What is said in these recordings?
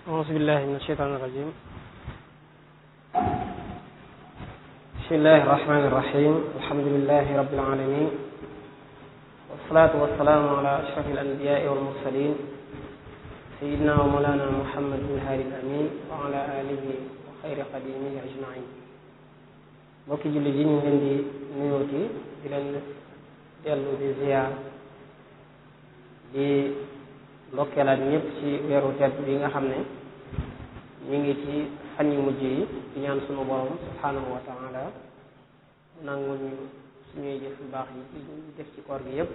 أعوذ بالله من الشيطان الرجيم. بسم الله الرحمن الرحيم. الحمد لله رب العالمين، والصلاة والسلام على أشرف الأنبياء والمرسلين سيدنا ومولانا محمد بن الهادي الأمين وعلى آله وخير قديمه أجمعين. mbokki julli ji ñu leen di nuyooti di leen dellu di ziyaar di ndokkeelaat ñëpp ci weeru tedd bi nga xam ne ñu ngi ci fan yu mujj yi di ñaan sunu borom subhanahu wa taala nangul ñu suñuy jëf yu baax yi ñu def ci koor gi yëpp,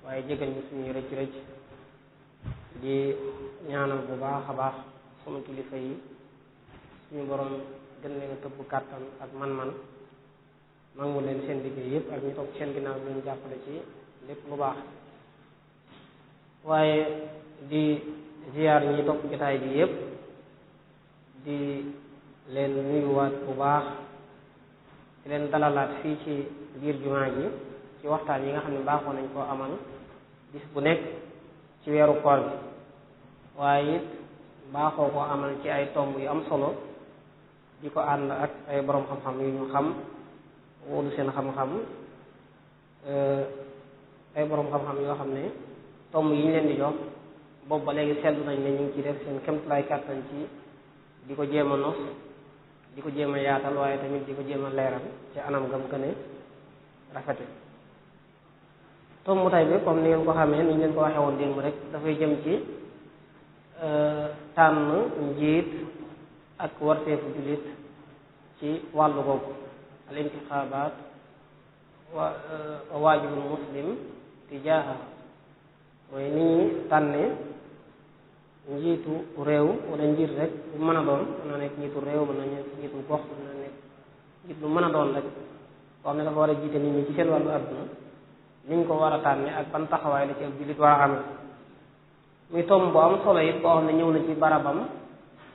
waaye jégal ñu suñuy rëcc rëcc. di ñaanal bu baax a baax sunu kilifa yi suñu borom gën leen a tëbb kàttan ak man-man, nangu leen seen liggéey yëpp ak ñu toog seen ginnaaw bi ñu jàppale ci lépp lu baax. waaye di ziyaar ñi topp jotaay bi yëpp, di leen nuyuwaat bu baax, di leen dalalaat fii ci biir jumaa ji ci waxtaan yi nga xam ne baaxoo nañ koo amal bis bu nekk ci weeru koor bi, waaye it baaxoo koo amal ci ay tomb yu am solo di ko ànd ak ay borom xam-xam yu ñu xam wóolu seen xam-xam, ay borom xam-xam yoo xam ne tomb yi ñu leen di jox boobu ba léegi seetlu nañ ne ñu ngi ci def seen kéemtulaay kàttan ci di ko jéem a nos, di ko jéem a yaatal, waaye tamit di ko jéem a leeral ci anam gam gën a rafete. tomb tay bi comme ni ngeen ko xamee ni ñu leen ko waxee woon démb rek dafay jëm ci tànn njiit ak warteefu jullit ci wàllu googu, al intixaabaat wa waajibul muslim tijaaha, mooy ni ñuy tànnee njiitu réew wala njiit rek bu mën a doon, mën na nekk njiitu réew, mën na nekk njiitu gox, mën na nekk njiit lu mën a doon rek boo xam ne dafa war a jiite nit ñi ci seen wàllu àdduna, niñ ko war a tànne ak ban taxawaay la ci ab jullit war a amee. muy tomb bu am solo it boo xam ne ñëw na ci barabam,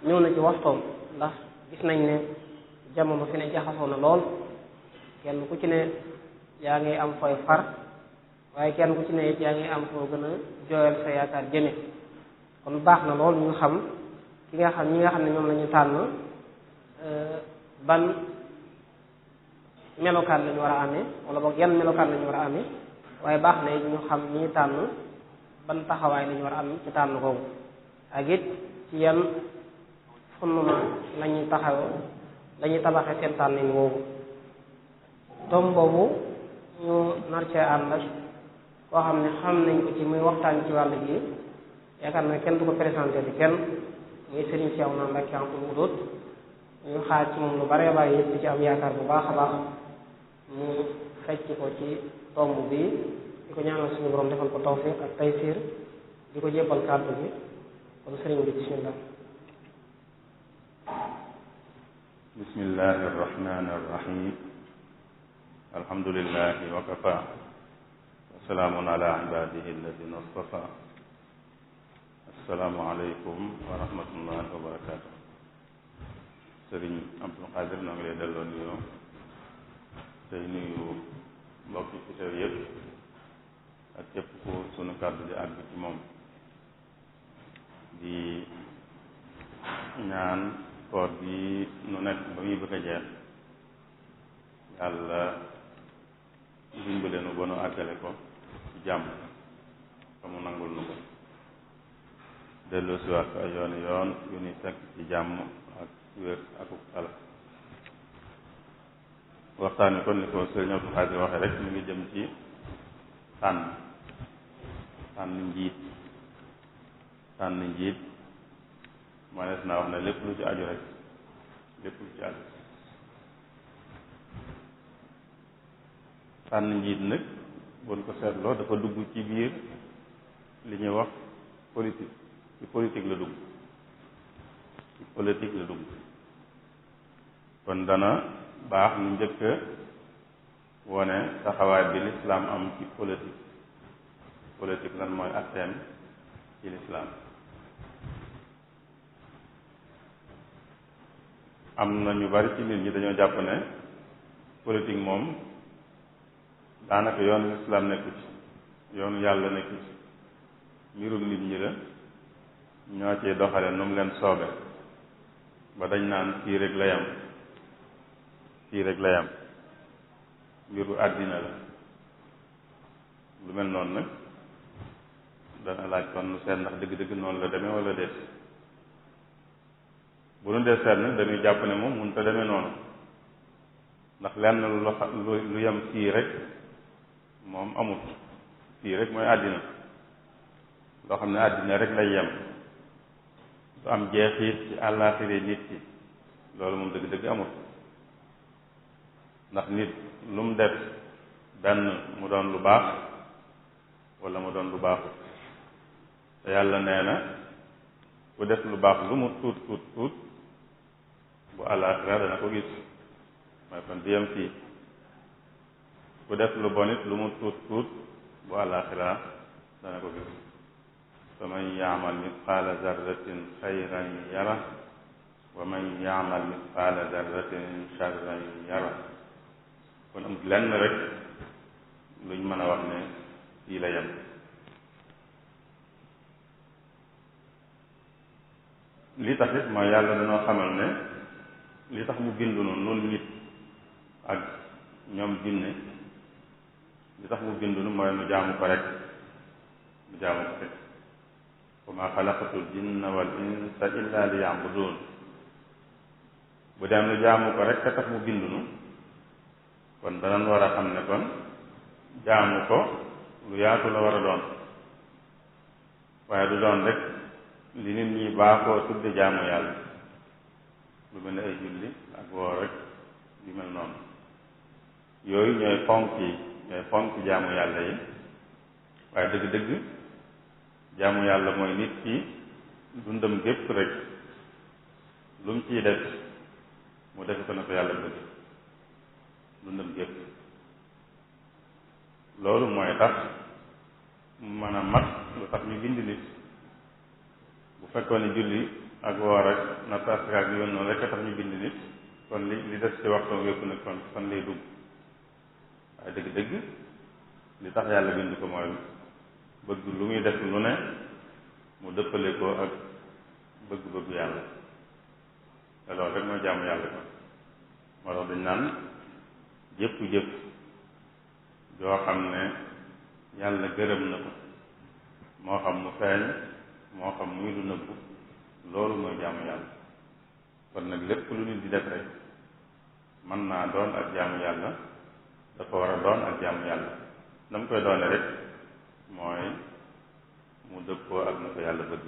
ñëw na ci waxtoom, ndax gis nañ ne jamono fi ne jaxasoo na lool, kenn ku ci ne yaa ngi am fooy far, waaye kenn ku ci ne it yaa ngi am foo gën a jooyal sa yaakaar jëme. kon baax na lool ñu xam ñi nga xam ne ñoom la ñu tànn ban melokaan la ñu war a amee, wala boog yan melokaan la ñu war a amee, waaye baax na it ñu xam ñi tànn ban taxawaay la ñu war a am ci tànn boobu, ak it ci yan fondement la ñuy tabaxee seen tànnin woowu. tom boobu ñu nar cee ànd ak koo xam ne xam nañ ko ci muy waxtaan ci wàll gi, yaakaar na kenn du ko présenté bi kenn, muy Serigne Cheikhouna Mbacké Abdoul Wadoud. ñu xaar ci moom lu bare bare yëpp di ci am yaakaar bu baax a baax mu fecc ko ci tomb bi, di ko ñaanal suñu borom defal ko tawfiq ak taysiir, di ko jébbal kàddu bi. kon sëriñ bi bismillah. bismillahi arrahmani arrahim. alhamdulillahi wa kafa wa salaamun ala ibadihi alladina astafa. assalaamu aleykum wa rahmatullahi wa barakatuh. sëriñ Abdul Qadir noo ngi lay delloo nuyoo, tey nuyu mbokk yi ci teew yëpp ak képp ku sunu kàddu di àgg ci moom. di ñaan koor bi nu nekk ba muy bëgg a jeex, yàlla dimbale nu ba nu àggale ko ci jàmm te mu nangul nu ko, delloo si waat ko ay yoon yu ni fekk ci jàmm ak wér akuk tal. waxtaan wi kon ni ko sëriñ Abdul Xaadir waxe rek mi ngi jëm ci tànn njiit manees naa wax ne lépp lu ci aju rek tànn njiit nag buñ ko seetloo dafa dugg ci biir li ñuy wax politique. ci politique la dugg kon dana baax ñu njëkk a wone taxawaay bi lislaam am ci politique lan mooy atteem ci lislaam. am na ñu bari ci nit ñi dañoo jàpp ne politique moom daanaka yoonu lislaam nekku ci, yoonu yàlla nekku ci, mbirum nit ñi la ñoo ciy doxale nu mu leen soobe ba dañ naan fii rek la yam fii rek la yam mbiru àddina la lu mel noonu nag dana laaj kon nu seet ndax dëgg-dëgg noonu la demee wala déet bu nu dee seet nag dañuy jàpp ne moom mënut a demee noonu ndax lenn lu yem fii rek moom amut fii rek mooy àddina loo xam ne àddina rek lay yem du am jeexit ci àllaaxira nit ki loolu moom dëgg-dëgg amut ndax nit lu mu def benn mu doon lu baax wala mu doon lu baaxut te yàlla nee na ku def lu baax lu mu tuut tuut tuut bu àllaaxira dana ko gis mooy kon di yem fii ku def lu bon it lu mu tuut tuut bu àllaaxira dana ko gis fa man yaamal mitqaala zarratin xayran yara wa man yaamal mitqaala zarratin charran yara kon am lenn rek luñ mën a wax ne fii la yem li tax it mooy yàlla dañoo xamal ne li tax mu bindu noonu nit ak ñoom jinne li tax mu bindu mooy nu jaamu ko rek nu jaamu ko rek wa maa xalaqatul jinna wal insa illa li ya'budun bu dem nu jaamu ko rek ka tax mu bindu nu kon danañ war a xam ne kon jaamu ko lu yaatu la war a doon waaye du doon rek li nit ñi baaxoo tudde jaamu yàlla lu mel ne ay julli ak woor rek yu mel noonu yooyu ñooy fonk jaamu yàlla yi waaye dëgg-dëgg jaamu yàlla mooy nit ki dundam gépp rek lu mu ciy def mu defe ko na ko yàlla bëgg dundam gépp loolu mooy tax mën a mat lu tax ñu bind nit bu fekkoon ne julli ak woor ak natt asaka ak yoon noonu rek a tax ñu bind nit kon li des ci waxtam yëpp nag kon lay dugg waaye dëgg-dëgg li tax yàlla bind ko mooy bëgg lu muy def lu ne mu dëppale ko ak bëgg-bëggu yàlla te loolu rek mooy jaamu yàlla ko moo tax dañ naan jëpp joo xam ne yàlla gërëm na ko moo xam mu feeñ moo xam muy lu nëbbu loolu mooy jaamu yàlla kon nag lépp lu nit di def rek mën naa doon ak jaamu yàlla dafa war a doon ak jaamu yàlla na mu koy doone rek mooy mu dëppoo ak na ko yàlla bëgg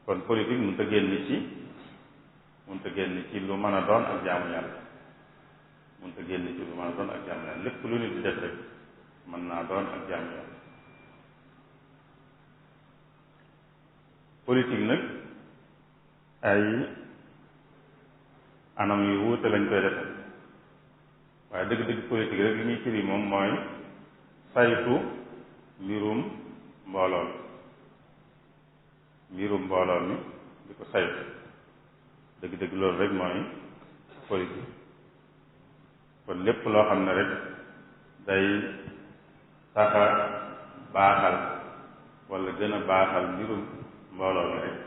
kon politique mënut a génn ci lu mën a doon ak jaamu yàlla mënut a génn ci lu mën a doon ak jaamu yàlla lépp lu nit di def rek mën naa doon ak jaamu yàlla politique nag ay anam yu wuute lañ koy defe waaye dëgg-dëgg politique rek li ñuy firi moom mooy saytu mbirum mbooloo mi di ko saytu dëgg-dëgg loolu rek mooy politique kon lépp loo xam ne rek day taxa baaxal wala gën a baaxal mbirum mbooloo mi rek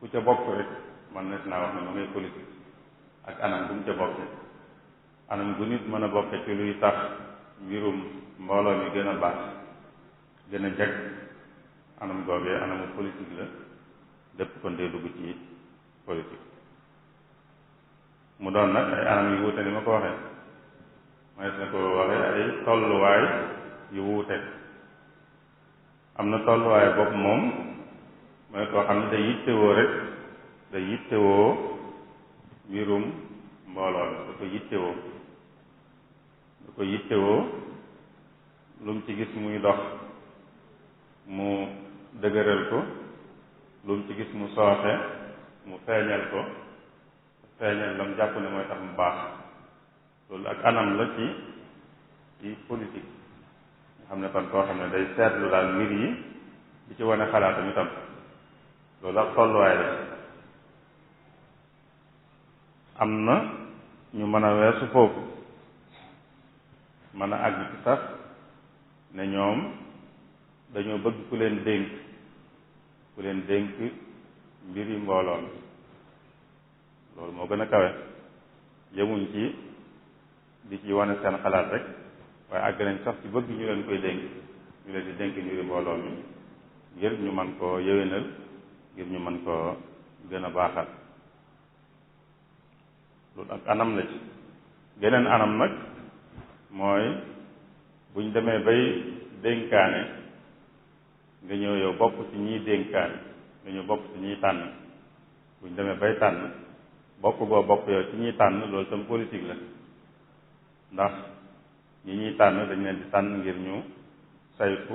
ku ca bokk rek man nes naa wax ne ma ngay politique ak anam bu mu ca bokke anam gu nit mën a bokke ci luy tax mbirum mbooloo mi gën a baax gën a jag anam googee anamu politique la lépp kon dee dugg ci politique mu doon nag ay anam yu wuute ni ma ko waxee mooy na ko waxee ay tolluwaay yu wuute am na tolluwaay bopp moom mooy koo xam ne day yittewoo mbirum mbooloo mi da ko yittewoo lu mu ci gis muy dox mu dëgëral ko lu mu ci gis mu sooxe mu feeñal ko feeñal la mu jàpp ne mooy tax mu baax loolu ak anam la ci politique nga xam ne kon koo xam ne day seetlu daal mbir yi di ci wane xalaatam itam loolu ak tolluwaay la am na ñu mën a weesu foofu mën a àgg ci sax ne ñoom dañoo bëgg ku leen dénk mbiri mbooloo mi loolu moo gën a kawe yemuñ ci di ci wane seen xalaat rek waaye àgg nañ sax ci bëgg ñu leen koy dénk ñu leen di dénk mbiri mbooloo mi ngir ñu mën koo yéwénal ngir ñu mën koo gën a baaxal loolu ak anam la ci geneen anam nag mooy buñ demee bay dénkaane nga ñëw yow bokk ci ñiy dénkaane nga ñëw bokk ci ñiy tànn buñ demee bay tànn bokk goo bokk yow ci ñiy tànn loolu tam politique la ndax ñi ñuy tànn dañ leen di tànn ngir ñu saytu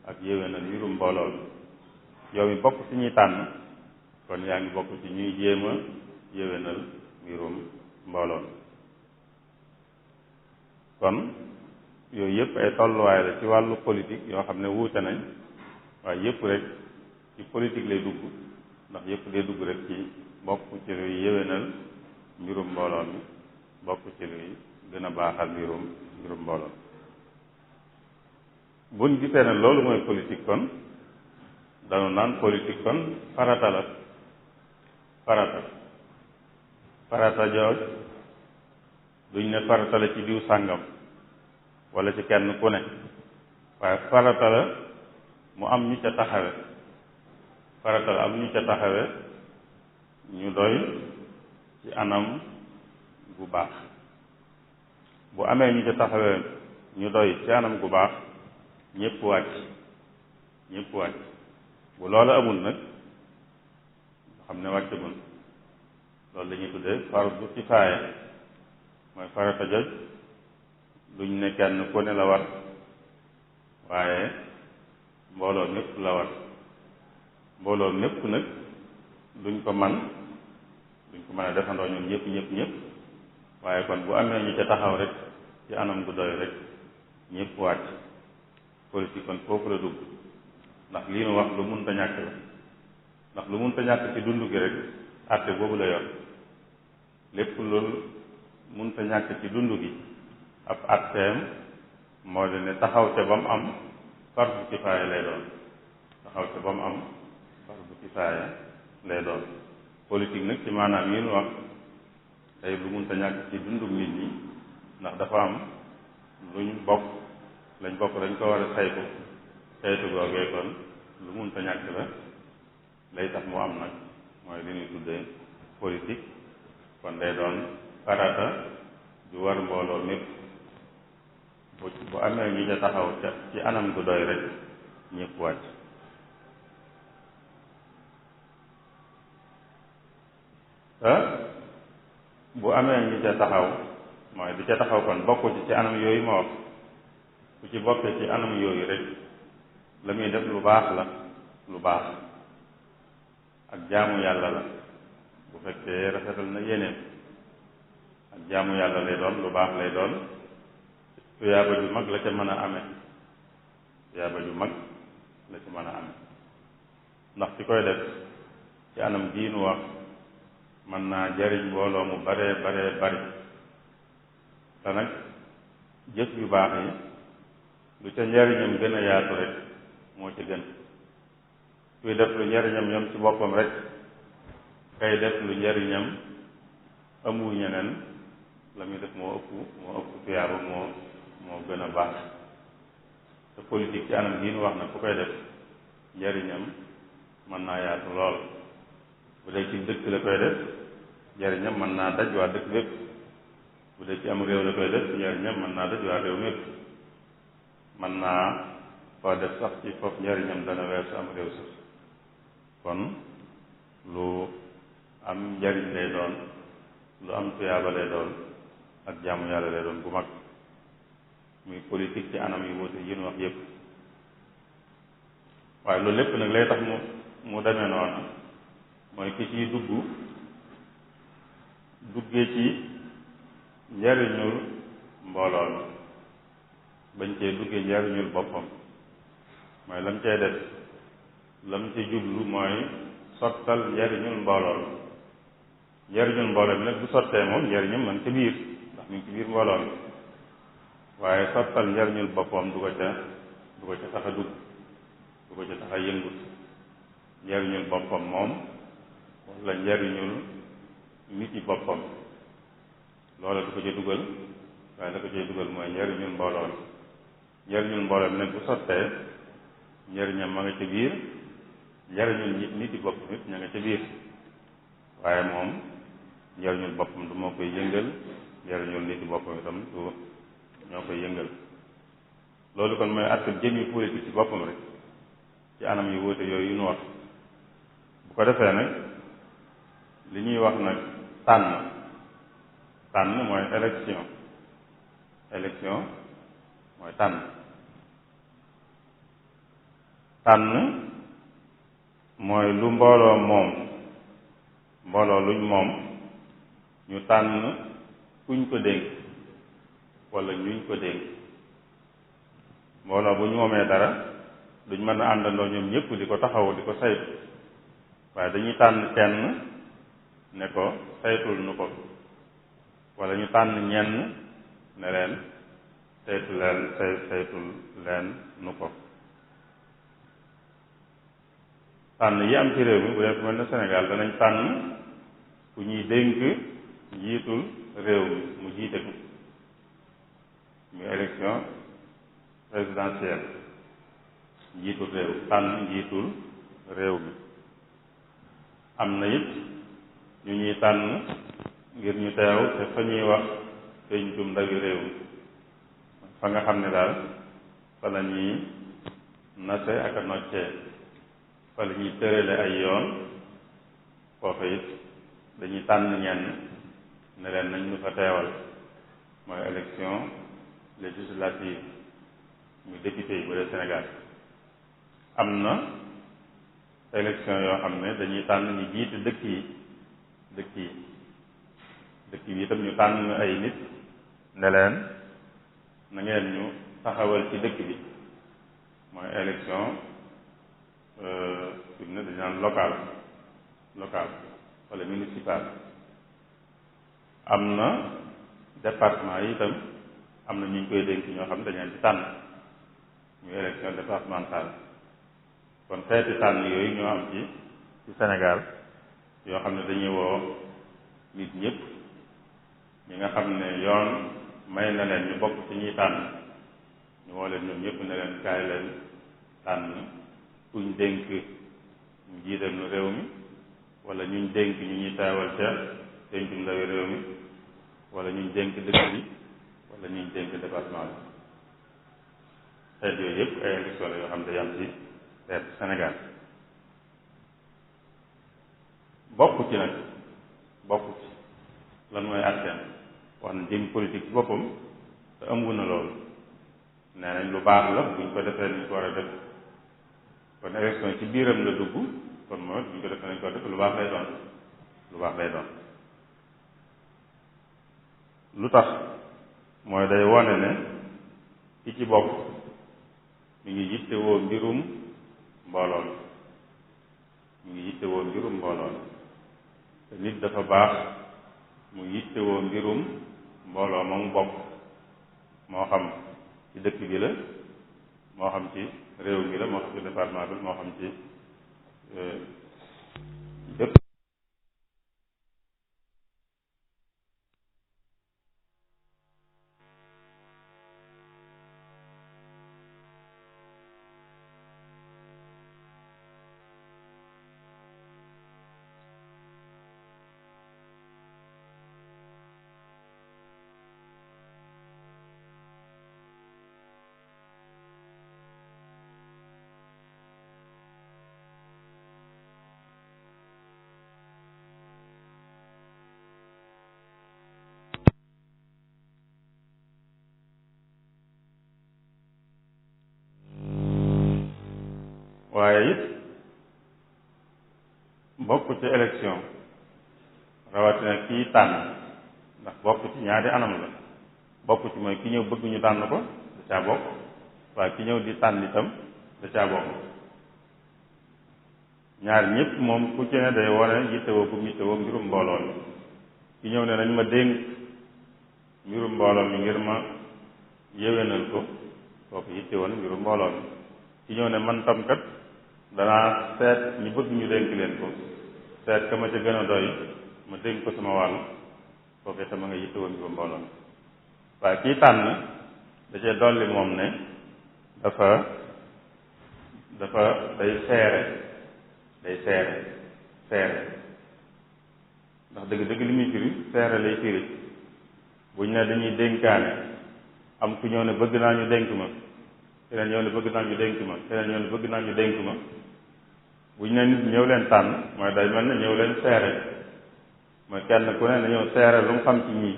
ak yéwénal mbirum mbooloo mi yow mi bokk ci ñuy tànn kon yaa ngi bokk ci ñuy jéem a yéwénal mbirum mbooloo mi kon yooyu yëpp ay tolluwaay la ci wàllu politique yoo xam ne wuute nañ waaye yëpp rek ci politique lay dugg ndax yëpp day dugg rek ci bokk ci luy yéwénal mbirum mbooloo mi bokk ci luy gën a baaxal mbirum mbooloo buñ gisee ne loolu mooy politique kon danu naan politique kon farata la farata jooj duñ ne farata la ci diw sàngam wala ci kenn ku ne waaye farata la mu am ñu ca taxawe farata la am ñu ca taxawe ñu doy ci anam gu baax bu amee ñu ca taxawe ñu doy ci anam gu baax ñëpp wàcc bu loolu amul nag xam ne wàccagul loolu la ñuy tuddee fardu kifaaya mooy farata joj duñ ne kenn ku ne la war waaye mbooloo mépp la war mbooloo mépp nag duñ ko mën a defandoo ñoom ñëpp waaye kon bu amee ñu ca taxaw rek ci anam gu doy rek ñëpp wàcc politique kon foofu la dugg ndax lii nu wax lu munta ñàkk la ndax lu munta ñàkk ci dund gi rek àtte boobu la yor lépp loolu munta ñàkk ci dund gi ab àtteem moo di ne taxaw ca ba mu am fardu kifaaya lay doon politique nag ci maanaam yi nu wax tey lu munta ñàkk ci dundu nit ñi ndax dafa am luñ bokk lañ bokk dañ ko war a saytu googee kon lu munta ñàkk la lay tax mu am nag mooy li ñuy tuddee politique kon day doon farata ju war mbooloo mépp bu amee ñu ca taxaw ci anam gu doy rek ñëpp wàcc bu amee ñu ca taxaw mooy di ca taxaw kon bokku ci anam yooyu ma wax ku ci bokkee ci anam yooyu rek la muy def lu baax ak jaamu yàlla la bu fekkee rafetal na yéeneen ak jaamu yàlla lay doon lu baax lay doon tuyaaba ju mag la ca mën a amee ndax ci koy def ci anam gii nu wax mën naa jariñ mbooloo mu baree bari te nag jëf yu baax yi lu ca njariñam gën a yaatu rek moo ci gën kuy def lu njariñam ñoom ci boppam rek kay def lu njariñam amul ñeneen la muy def moo ëpp tuyaaba moo gën a baax te politique ci anam gii nu wax nag ku koy def njariñam mën naa yaatu lool bu dee ci dëkk la koy def njariñam mën naa daj waa dëkk bépp bu dee ci am réew la koy def njariñam mën naa daj waa réew mépp mën naa foo def sax ci foofu njariñam dana weesu am réew sax kon lu am njariñ lay doon lu am tuyaaba lay doon ak jaamu yàlla lay doon bu mag muy politique ci anam yu wuute yi ñu wax yépp waaye loolu lépp nag lay tax mu demee noonu mooy ki ciy duggee ci njariñul mbooloo mi bañ cee duggee njariñul boppam mooy lam cay def lam ci jublu mooy sottal njariñul mbooloo mi njariñul mbooloo mi nag bu sottee moom njariñam man ca biir ndax mi ngi ci biir mbooloo mi waaye sottal njariñul boppam du ko ca tax a dugg ko ci tax a yëngut njariñul boppam moom wala njariñul nit yi boppam loola du ko ci dugal waaye la ko ciy dugal mooy njariñul mbooloo mi njariñul mbooloo mi nag bu sottee njariñam ma nga ca biir njariñul nit yi boppam it ña nga ca biir waaye moom njariñul boppam du moo koy yëngal njariñul nit yi boppam itam du ñoo koy yëngal loolu kon mooy atte jëmi politique ci boppam rek ci anam yu wuute yooyu nu wax bu ko defee nag li ñuy wax nag tànn mooy élection mooy tànn mooy lu mbooloo luñ moom ñu tànn kuñ ko dénk wala ñuñ ko dénk mbooloo bu ñu moomee dara duñ mën a àndandoo ñoom ñëpp di ko taxaw di ko saytu waaye dañuy tànn kenn ne ko saytul nu ko wala ñu tànn ñenn ne leen saytul leen nu ko tànn yi am ci réew mi bu dee fu mel ne Sénégal danañ tànn ku ñuy dénk njiitul réew mi mu jiite ko muy élection présidentielle njiitul réew tànn njiitul réew mi am na it ñu ñuy tànn ngir ñu teew te fa ñuy wax pencum ndawi réew mi fa nga xam ne daal fa la ñuy nase ak a noccee fa la ñuy tërale ay yoon foofa it dañuy tànn ñenn ne leen nañ ñu fa teewal mooy élection législative muy député yi bu dee Sénégal am na élection yoo xam ne dañuy tànn ñu jiite dëkk yi itam ñu tànn ay nit ne leen na ngeen ñu taxawal ci dëkk bi mooy élection fi mu ne dañu naan local wala municipal am na département yi itam am na ñu koy dénk ñoo xam ne dañu leen ci tànn muy élection départementale kon xeeti tànn yooyu ñoo am ci Sénégal yoo xam ne dañuy woo nit ñëpp ñi nga xam ne yoon may na leen ñu bokk ci ñuy tànn ñu woo leen ñoom ñëpp ne leen kaay leen tànn kuñ dénk ñu jiital nu réew mi wala ñuñ dénk ñu ñuy teewal ca dénkum ndawi réew mi wala ñuñ dénk dëkk bi wala ñuñ dénk département bi xeet yooyu yëpp ay élection la yoo xam ne day am ci xeet Sénégal bokk ci lan mooy àtteem wax na jëm politique ci boppam te ëmb na loolu nee nañ lu baax la buñ ko defee nañ ko war a def kon élection ci biiram la dugg kon mooy buñ ko defee nañ ko def lu baax lay doon lu tax mooy day wone ne ki ci bokk mi ngi yittewoo mbirum mbooloo te nit dafa baax mu yittewoo mbirum mbooloo ma mu bokk moo xam ci dëkk bi la moo xam ci réew mi la moo xam ci département bi moo xam ci bépp waaye it bokk ci élection rawatina kii tànn ndax bokk ci ñaari anam la bokk ci mooy ki ñëw bëgg ñu tànn ko da caa bokk waaye ki ñëw di tànn itam da caa bokk ñaar ñëpp moom ku ci ne day wane yittewoo bu yittewoo mbirum mbooloo mi ki ñëw ne nañ ma dénk mbirum mbooloo mi ngir ma yéwénal ko kooku yittewoo na mbirum mbooloo mi ki ñëw ne man tam kat danaa seet ñu bëgg ñu dénk leen ko seet ka ma ca gën a doy ma dénk ko sama wàll kooku itam ma nga yittewoo ngi ba mbooloo mi waaye kii tànn da cee dolli moom ne dafa day seere ndax dëgg-dëgg li muy firi seere lay firi buñ ne dañuy dénkaane am ku ñëw ne bëgg naa ñu dénk ma keneen ñëw ne bëgg naa ñu dénk ma keneen ñëw ne bëgg naa ñu dénk ma buñ ne nit ñëw leen tànn mooy day mel ne ñëw leen seere mooy kenn ku ne na ñëw seere lu mu xam ci ñii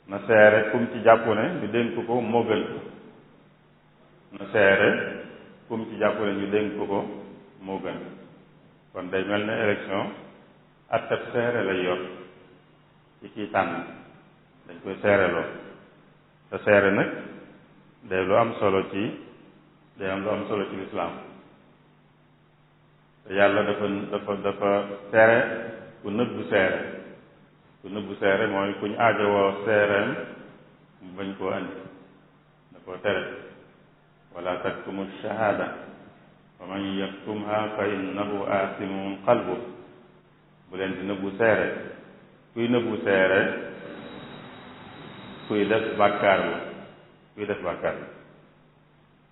na seere kum ci jàpp ne ñu dénk ko moo gën na seere kum ci jàpp ne ñu dénk ko moo gën kon day mel ne élection atteb seere lay yor ci kii tànn dañ koy seere loo te seere nag day lu am solo ci lislaam te yàlla dafa seere ku nëbbu seere mooy ku ñu aajowoo seereem mu bañ koo andi da koo tere wala taktumu shahaada wa man yaktumha fa innahu aasimun qalbu bu leen di nëbbu seere kuy nëbbu seere kuy def bàkkaar la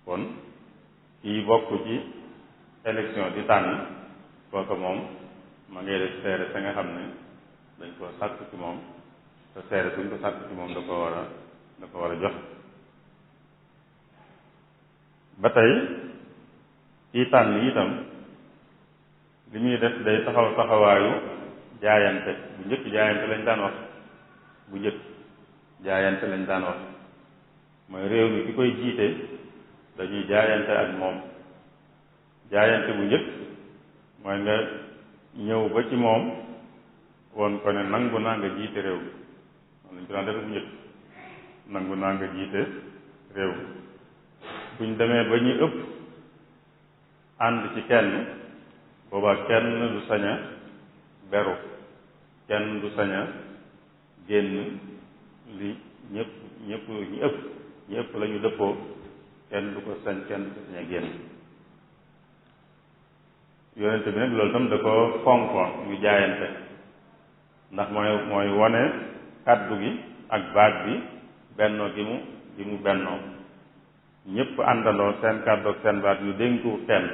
kon kii bokk ci élection di tànn kooku moom ma ngay def seere sa nga xam ne dañ koo sàkk ci moom te seere suñ ko sàkk ci moom da ko war a jox ba tey kii tànn itam li muy def day taxawaayu jaayante bu njëkk jaayante lañ daan wax mooy réew mi ki koy jiite dañuy jaayante ak moom jaayante bu njëkk mooy nga ñëw ba ci moom woon ko ne nangu naa nga jiite réew mi noonu lañ ko daan def bu njëkk nangu naa nga jiite réew mi buñ demee ba ñu ëpp ànd ci kenn boobaa kenn du sañ a beru kenn du sañ a génn li ñi ëpp la ñu dëppoo kenn du ko sañ a génn yonente bi nag loolu tam da ko fonkoon ñu jaayante ndax mooy wone kàddu gi ak baat bi bennoo gi mu bennoo ñëpp àndandoo seen kàddu ak seen baat ñu dénku kenn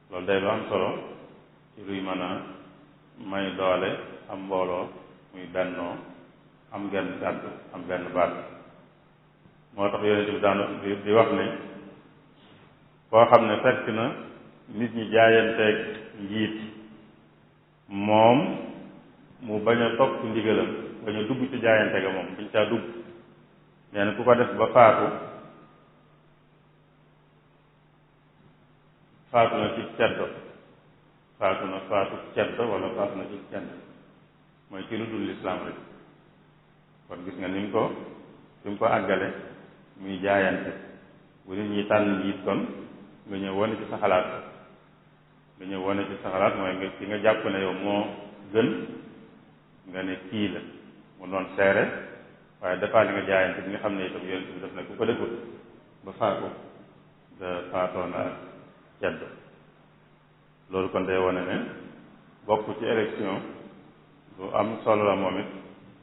loolu day lu am solo ci luy mën a may doole am mbooloo muy bennoo am genn kàddu am benn baat moo tax yonente bi daan di wax ne koo xam ne fekk na nit ñi jaayanteeg njiit moom mu bañ a topp ndigalam bañ a dugg ci jaayante ga moom bañ caa dugg nee na ku ko def ba faatu na ci ceddo faatu wala faatu na ci ceddo mooy ci lu dul lislaam rek kon gis nga ni mu ko àggale muy jaayante bu nit ñi tànn njiit kon nga ñëw wane ci sa xalaat mooy nga ci nga jàpp ne yow moo gën nga ne kii la mu doon seere waaye dafa li nga jaayante bi nga xam ne itam yonent bi def na ku ko defut ba faatu da faatoon ak cedd loolu kon day wane ne bokk ci élection lu am solo la moom it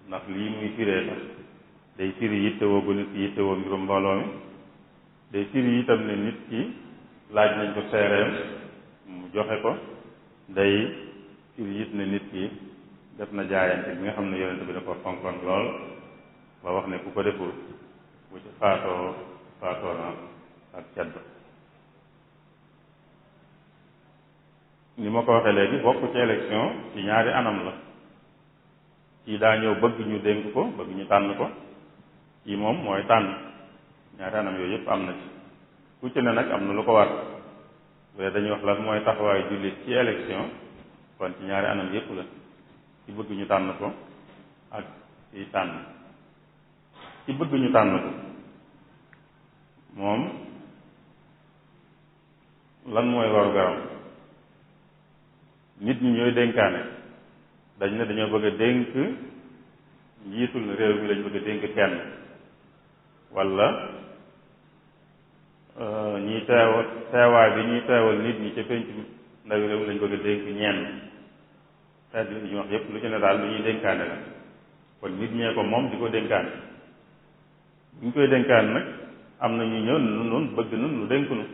ndax lii muy firee tax day firi yittewoo gu nit ki yittewoo mbirum mbooloo mi day firi itam ne nit ki laaj nañ ko seereem mu joxe ko day firi it ne nit ki def na jaayante bi nga xam ne yonent bi da ko fonkoon lool ba wax ne ku ko deful bu ci faatoo na ak cedd ni ma ko waxee léegi bokk ci élection ci ñaari anam la kii daa ñëw bëgg ñu dénk ko bëgg ñu tànn ko kii moom mooy tànn ñaari anam yooyu yëpp am na ci ku ci ne nag am na lu ko war bu dee dañuy wax lan mooy taxawaayu jullit ci élection kon ci ñaari anam yëpp la ci bëgg ñu tànn ko ak ci tànn ci bëgg ñu tànn ko moom lan mooy waru garam nit ñi ñooy dénkaane dañ ne dañoo bëgg a dénk njiitul réew mi lañ bëgg a dénk kenn wala ñiy teewaay bi ñuy teewal nit ñi ca penc ndawi réew lañ bëgg a dénk ñenn xeet yi ñu wax yépp lu ci ne daal lu ñuy dénkaane la kon nit ñee ko moom di ko dénkaane bu ñu koy dénkaane nag am na ñu ñëw nun bëgg nun lu dénk nu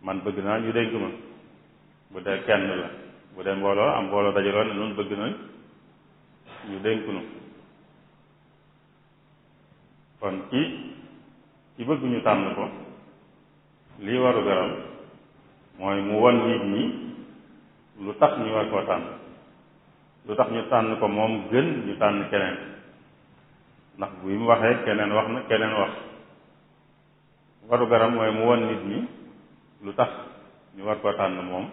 man bëgg naa ñu dénk ma bu dee kenn la bu dee mbooloo am mbooloo dajaloo ne nun bëgg na ñu dénk nu kon ci bëgg ñu tànn ko lii waru garam mooy mu won nit ñi lu tax ñu war koo tànn lu tax ñu tànn ko moom gën ñu tànn keneen ndax bu mu waxee keneen wax na keneen wax waru garam mooy mu won nit ñi lu tax ñu war koo tànn moom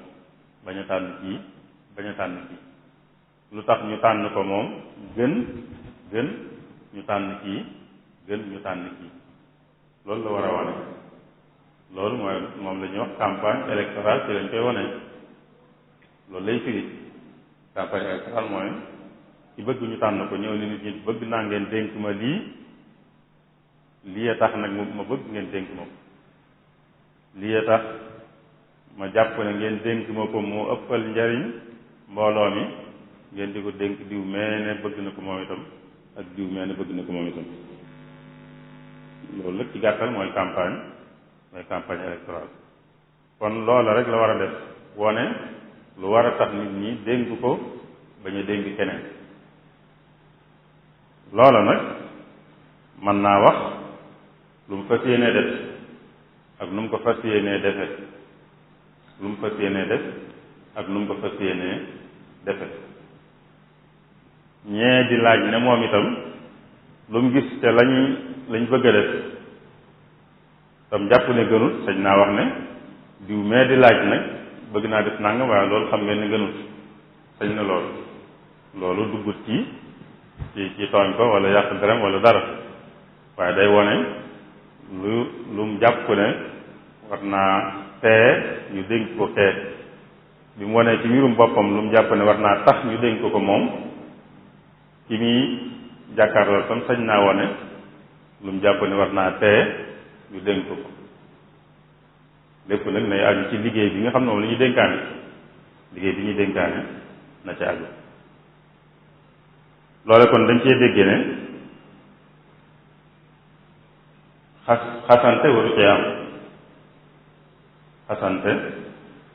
bañ a tànn kii bañ a tànn kii lu tax ñu tànn ko moom gën ñu tànn kii gën ñu tànn kii loolu la war a wane loolu mooy moom la ñuy wax campagne électorale ci lañ koy wane loolu lay firi campagne électorale mooy ci bëgg ñu tànn ko ñëw ni nit ñi bëgg naa ngeen dénk ma lii a tax nag ma bëgg ngeen dénk ma ko lii a tax ma jàpp ne ngeen dénk ma ko moo ëppal njariñ mbooloo mi ngeen di ko dénk diw mee ne bëgg na ko moom itam ak diw mee ne bëgg na ko moom itam loolu lépp ci gàttal mooy campagne électorale kon loola rek la war a def wone lu war a tax nit ñi dénk ko bañ a dénk keneen loola nag mën naa wax lu mu fas yéenee def ak nu mu ko fas yéenee defe lu mu fas yéenee def ak nu mu ko fas yéenee defe ñee di laaj ne moom itam lu mu gis te lañ bëgg a def tam jàpp ne gënut sañ naa wax ne diw mee di laaj nag bëgg naa def nangam waaye loolu xam ngeen ne gënut sañ na loolu duggut ci tooñ ko wala yàq dërëm wala dara waaye day wone lu mu jàpp ne war naa tee ñu dénk ko kee bi mu wonee ci mbirum boppam lu mu jàpp ne war naa tax ñu dénk ko moom ci muy jàkkaarloo tam sañ naa wone lu mu jàpp ne war naa tee ñu dénk ko lépp nag nay aju ci liggéey bi nga xam ne moom la ñuy dénkaane liggéey bi ñuy dénkaane na ca aju loole kon dañ cee déggee ne xasante waru cee am xasante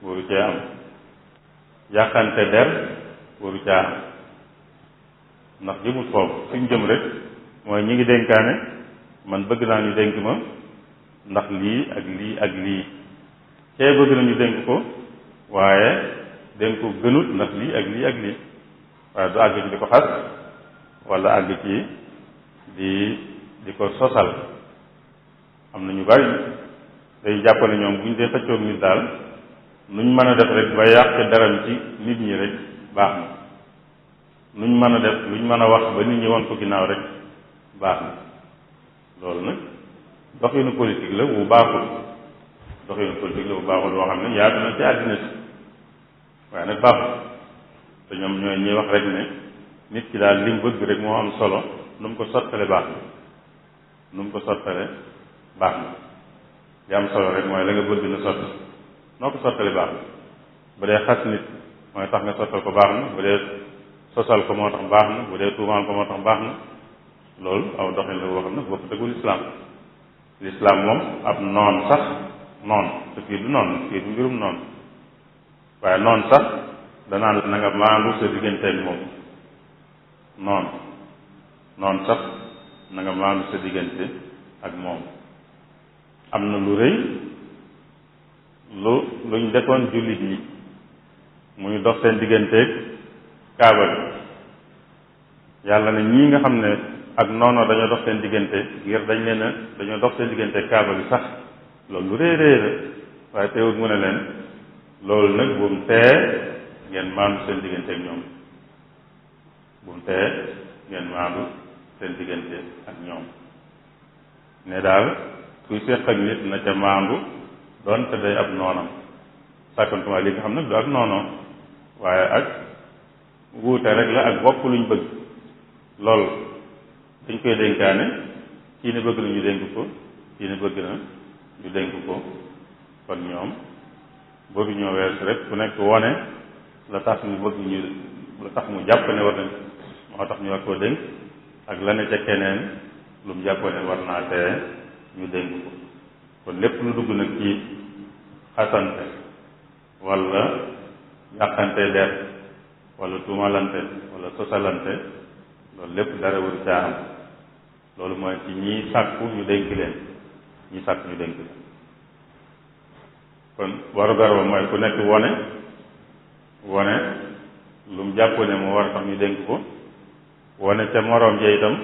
waru cee am yàqante der waru caa am ndax jëmut foofu fi ñu jëm rek mooy ñi ngi dénkaane man bëgg naa ñu dénk ma ndax lii ak lii ak lii kee bëgg na ñu dénk ko waaye dénk ko gënut ndax lii ak lii ak lii waaye du àgg ci di ko xas wala àgg ci di ko sosal am na ñu bari day jàpp ne ñoom bu ñu dee xëccoog nit daal nuñ mën a def rek ba yàq daram ci nit ñi rek baax na nuñ mën a def luñ mën a wax ba nit ñi won ko ginnaaw rek baax na loolu nag doxinu politique la bu baaxul doxinu politique la bu baaxul boo xam ne yaatu na ci àddina si waaye nag baaxul te ñoom ñooy ñuy wax rek ne nit ki daal lim bëgg rek moo am solo nu mu ko sottale baax na nu mu ko sottale baax na li am solo rek mooy la nga bëgg na sotti noo ko sottale baax na bu dee xas nit mooy tax nga sottal ko baax na bu dee sosal ko moo tax baax na bu dee tuumaal ko moo tax baax na loolu aw doxin la boo xam ne bokk dëggul lislaam moom ab noon sax noon te fii du noon fii du mbirum noon waaye noon sax danaan la na nga maandu sa digganteeg moom noon sax na nga maandu sa diggante ak moom am na lu rëy luñ defoon jullit ñi muy dox seen digganteeg kaaba bi yàlla ne ñii nga xam ne ak noonu dañoo dox seen diggante ngir dañoo dox seen diggante kaaba bi sax loolu lu rëy rëy la waaye teewut mu ne leen loolu nag bu mu tee ngeen maandu seen diggante ak ñoom bu mu tee ngeen maandu seen diggante ak ñoom ne daal kuy séq ak nit na ca maandu doonte day ab noonam sàkkantuma li nga xam nag du ak noonoo waaye ak wuute rek la ak bokk luñ bëgg loolu dañ koy dénkaane kii ne bëgg na ñu dénk ko kii ne bëgg na ñu dénk ko kon ñoom bëgg ñoo weesu rek ku nekk wone la tax mu bëgg ñu la tax mu jàpp ne war nañ moo tax ñu war koo dénk ak la ne ca keneen lu mu jàpp ne war naa tee ñu dénk ko kon lépp lu dugg nag ci xasante wala yàqante der wala tuumalante wala sosalante loolu lépp dara waru caa am loolu mooy ci ñii sàkku ñu dénk leen ñi sàkku ñu dénk leen kon waru garba mooy ku nekk wone lu mu jàpp ne moo war a tax ñu dénk ko wone ca moroom ja itam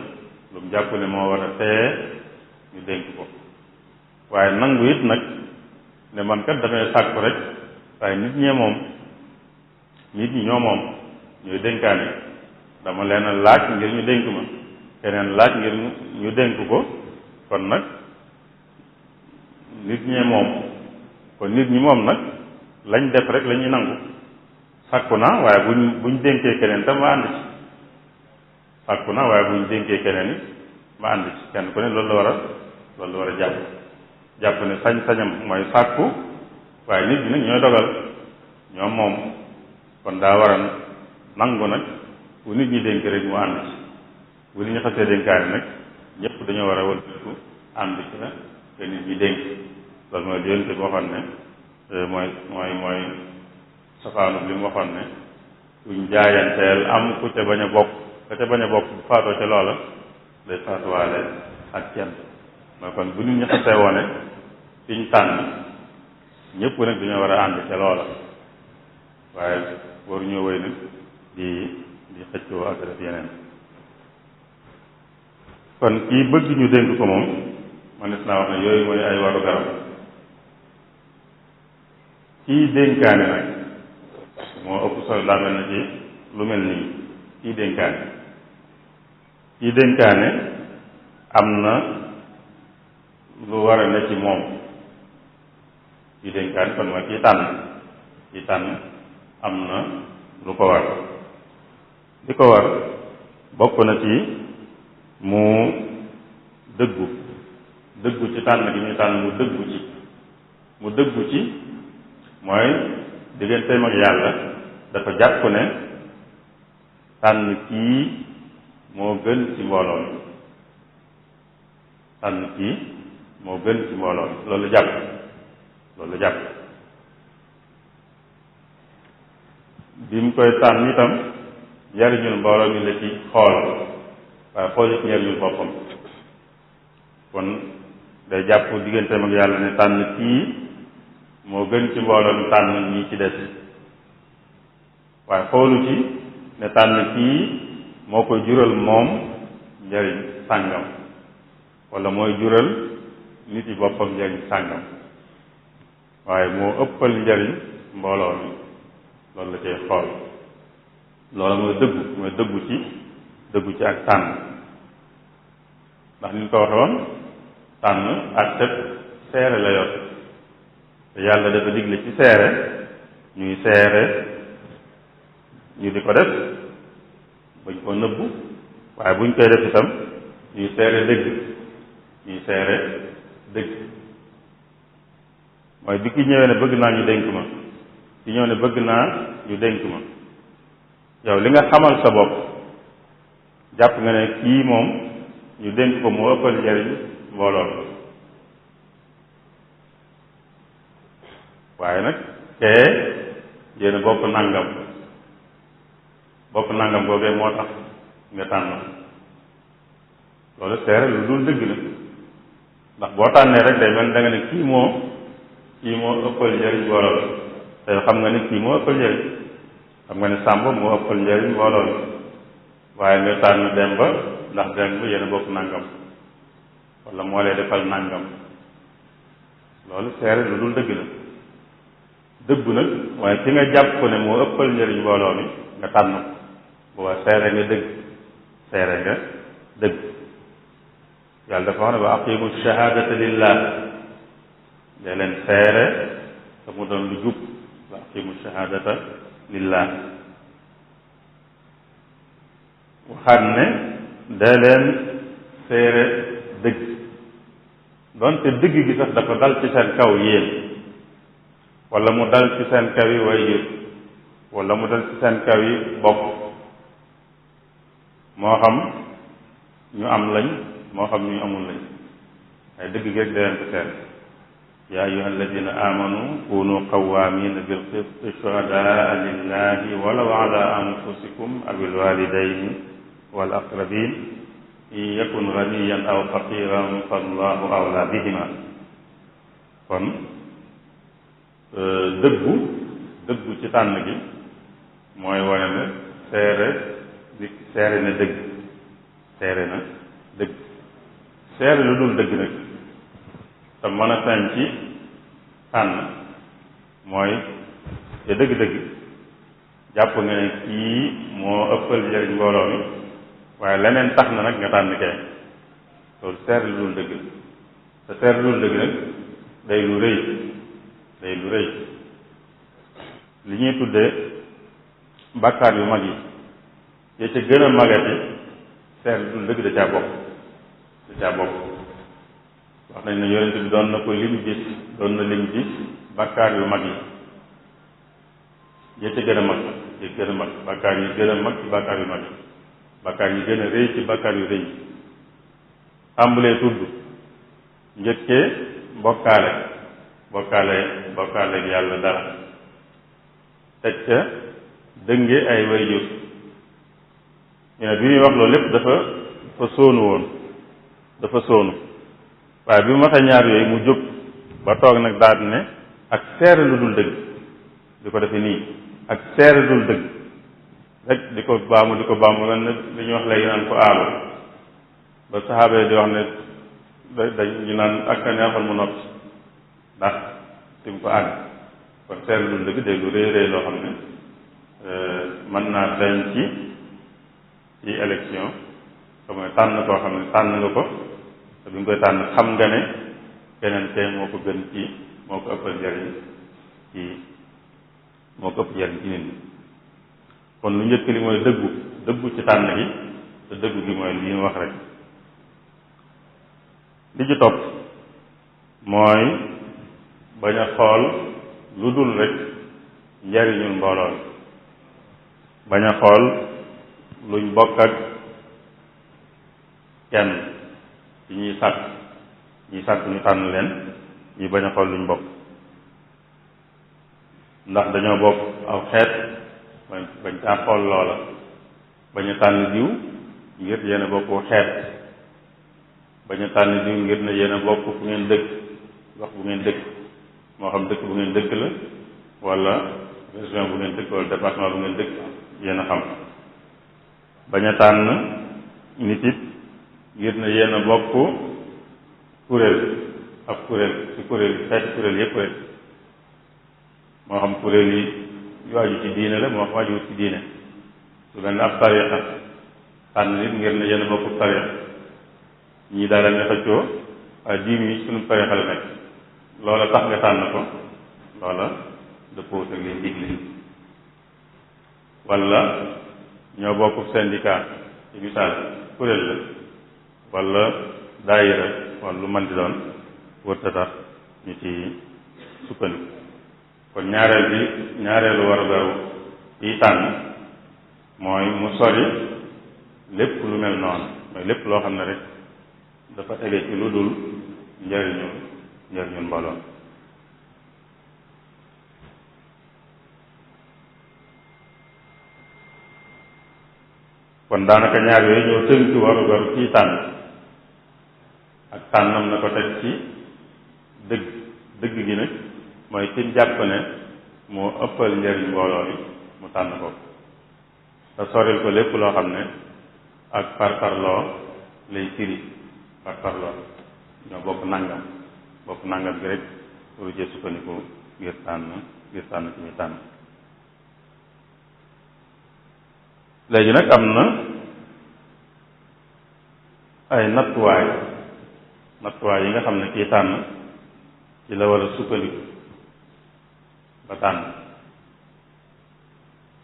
lu mu jàpp ne moo war a tee ñu dénk ko waaye nangu it nag ne man kat damay sàkku rek waaye nit ñi ñoo moom ñooy dénkaane dama leen a laaj ngir ñu dénk ma keneen laaj ngir ñu dénk ko kon nag nit ñee moom kon nit ñi moom nag lañ def rek la ñuy nangu sàkku naa waaye buñ dénkee keneen tam ma ànd ci sàkku naa waaye buñ dénkee keneen it ma ànd ci kenn ku ne loolu la war a jàpp ne sañ-sañam mooy sàkku waaye nit ñi nag ñooy dogal ñoom moom kon daa war a nangu nag bu nit ñi dénk rek mu ànd ci bu nit ñi xasee dénkaane nag ñëpp dañoo war a wëlbatiku ànd ci la te nit ñi dénk loolu mooy yonent bi waxoon ne mooy safaanu li mu waxoon ne kuñ jaayanteel am ku ca bañ a bokk ka ca bañ a bokk bu faatoo ca loola day faatuwaale ak kenn mooy kon bu nit ñi xasee wone fiñ tànn ñëpp nag dañoo war a ànd ca loola waaye waruñoo wéy nag di xëccoo ak def yeneen kon kii bëgg ñu dénk ko moom manes naa wax ne yooyu mooy ay waru garam kii dénkaane nag moo ëpp solo daa mel na ci lu mel nii kii dénkaane am na lu war a ne ci moom kii dénkaane kon mooy kii tànn am na lu ko war li ko war bokk na ci mu dëggu ci tànn gi muy tànn mu dëggu ci mooy digganteem ak yàlla dafa jàpp ne tànn kii moo gën ci mbooloo mi tànn kii moo gën ci mbooloo mi loolu jàpp bi mu koy tànn itam njariñul mbooloo mi la ci xool waaye xool ci njariñul boppam kon day jàpp digganteem ak yàlla ne tànn kii moo gën ci mbooloo mi tànn ñi ci des waaye xoolu ci ne tànn kii moo koy jural moom njariñ sàngam wala mooy jural nit yi boppam njariñ sàngam waaye moo ëppal njariñ mbooloo mi loolu la cay xool loolu mooy dëggu ci ak tànn ndax ni ñu ko waxe woon tànn ak tëb seere la yor te yàlla dafa digle ci seere ñuy seere ñu di ko def bañ koo nëbbu waaye buñ koy def itam ñuy seere dëgg mooy bi ki ñëwee ne bëgg naa ñu dénk ma ki ñëw ne bëgg naa ñu dénk ma yow li nga xamal sa bopp jàpp nga ne kii moom ñu dénk ko moo ëppal njariñ mbooloo mi waaye nag kee yéen bopp nangam googee moo tax nga tànn loolu seere lu dul dëgg la ndax boo tànnee rek day mel da nga ne kii moo ëppal njariñ mbooloo mi te xam nga ne kii moo ëppal njariñ xam nga ne Sàmba moo ëppal njariñ mbooloo mi waaye nga tànn Demba ndax Demba yéen bokk nangam wala moo lay defal nangam loolu seere lu dul dëgg la dëggu nag waaye ki nga jàpp ne moo ëppal njariñ mbooloo mi nga tànn ko booba seere nga dëgg yàlla dafa wax ne wa aqimu shahadata lillah dee leen seere te mu doon lu jub wa aqimu shahadata lillah waxaat ne dee leen seere dëgg donte dëgg gi sax dafa dal ci seen kaw yéen wala mu dal ci seen kaw yi waajur wala mu dal ci seen kaw yi bokk moo xam ñu am lañ moo xam ñu amul lañ ay dëgg gi rek da leen ko seen yaa ayuha alladina amanu kunu qawamina bil qisti shuhadaa lillahi walaw ala anfusikum aw al walidayni wal aqrabin in yakun ganiyan aw faqiran fallahu awla bihima kon dëggu ci tànn gi mooy wane ne seere na dëgg seere lu dul dëgg nag te mën a sañ ci tànn mooy te dëgg-dëgg jàpp nga ne kii moo ëppal njëriñ mbooloo mi waaye leneen tax na nag nga tànn kee loolu seere lu dul dëgg te seere lu dul dëgg nag day lu rëy li ñuy tuddee bàkkaar yu mag yi ya ca gën a magati seere lu dul dëgg da caa bokk wax nañ ne yonent bi doon na ko lim gis bàkkaar yu mag yi ya ca gën a mag bàkkaar yi gën a mag ci bàkkaar yu mag yi bàkkaar yi gën a rëy ci bàkkaar yu rëy yi tàmbalee tudd njëkkee bokkaale ak yàlla dara teg ca dënge ay waajur ñu ne bi muy wax loolu lépp dafa sóonu waaye bi mu waxee ñaar yooyu mu jóg ba toog nag daal ne ak seere lu dul dëgg di ko defe nii ak seere lu dul dëgg rek di ko baamu mel ne li ñuy wax léegi naan ko aalo ba saxaaba yi di wax ne ñu naan ak a neexal mu noppi ndax fi mu ko àgg kon seere lu dul dëgg day lu rëy loo xam ne mën naa dañ ci élection te mooy tànn koo xam ne tànn nga ko te bi nga koy tànn xam nga ne keneen kay moo ko gën ci moo ko ëppal njariñ ci nit ñi kon lu njëkk li mooy dëggu ci tànn gi te dëggu gi mooy li ñu wax rek li ci topp mooy bañ a xool lu dul rek njariñul mbooloo bañ a xool luñ bokk ak kenn ci ñuy sàkk ñu tànn leen ñi bañ a xool luñ bokk ndax dañoo bokk aw xeet bañ caa xool loola bañ a tànn diw ngir yéen a bokku xeet bañ a tànn diw ngir ne yéen a bokk fu ngeen dëkk wax bu ngeen dëkk moo xam dëkk bu ngeen dëkk la wala région bu ngeen dëkk wala département bu ngeen dëkk yéen a xam bañ a tànn nit it ngir ne yéen a bokk kuréel ci kuréel xeeti kuréel yépp rek moo xam kuréel yi yu aju ci diine la moo xam ajuwut ci diine su mel ne ab tariqa tànn nit ngir ne yéen a bokk tariqa ñii daal ne xëccoo waaye diim yi suñu tariqa la nekk loola tax nga tànn ko loola dëppoo ak liñ digle wala ñoo bokk syndicat ci misaal kuréel la wala daayira wala lu mën di doon wërta tax ñu ci sukkandiku kon ñaareelu war a garu yi tànn mooy mu sori lépp lu mel noonu mooy lépp loo xam ne rek dafa tege ci lu dul njëriñul mbooloo kon daanaka ñaar yooyu ñoo tënk waru garu kii tànn ak tànnam na ko teg ci dëgg gi nag mooy ci jàpp ne moo ëppal njëriñ mbooloo mi mu tànn ko te soril ko lépp loo xam ne ak parparloo lay firi parparloo ñoo bokk nangam gi rek pour jël sukkandiku ngir tànn ci ñu tànn léegi nag am na ay nattuwaay yi nga xam ne kii tànn ci la war a sukkandiku ba tànn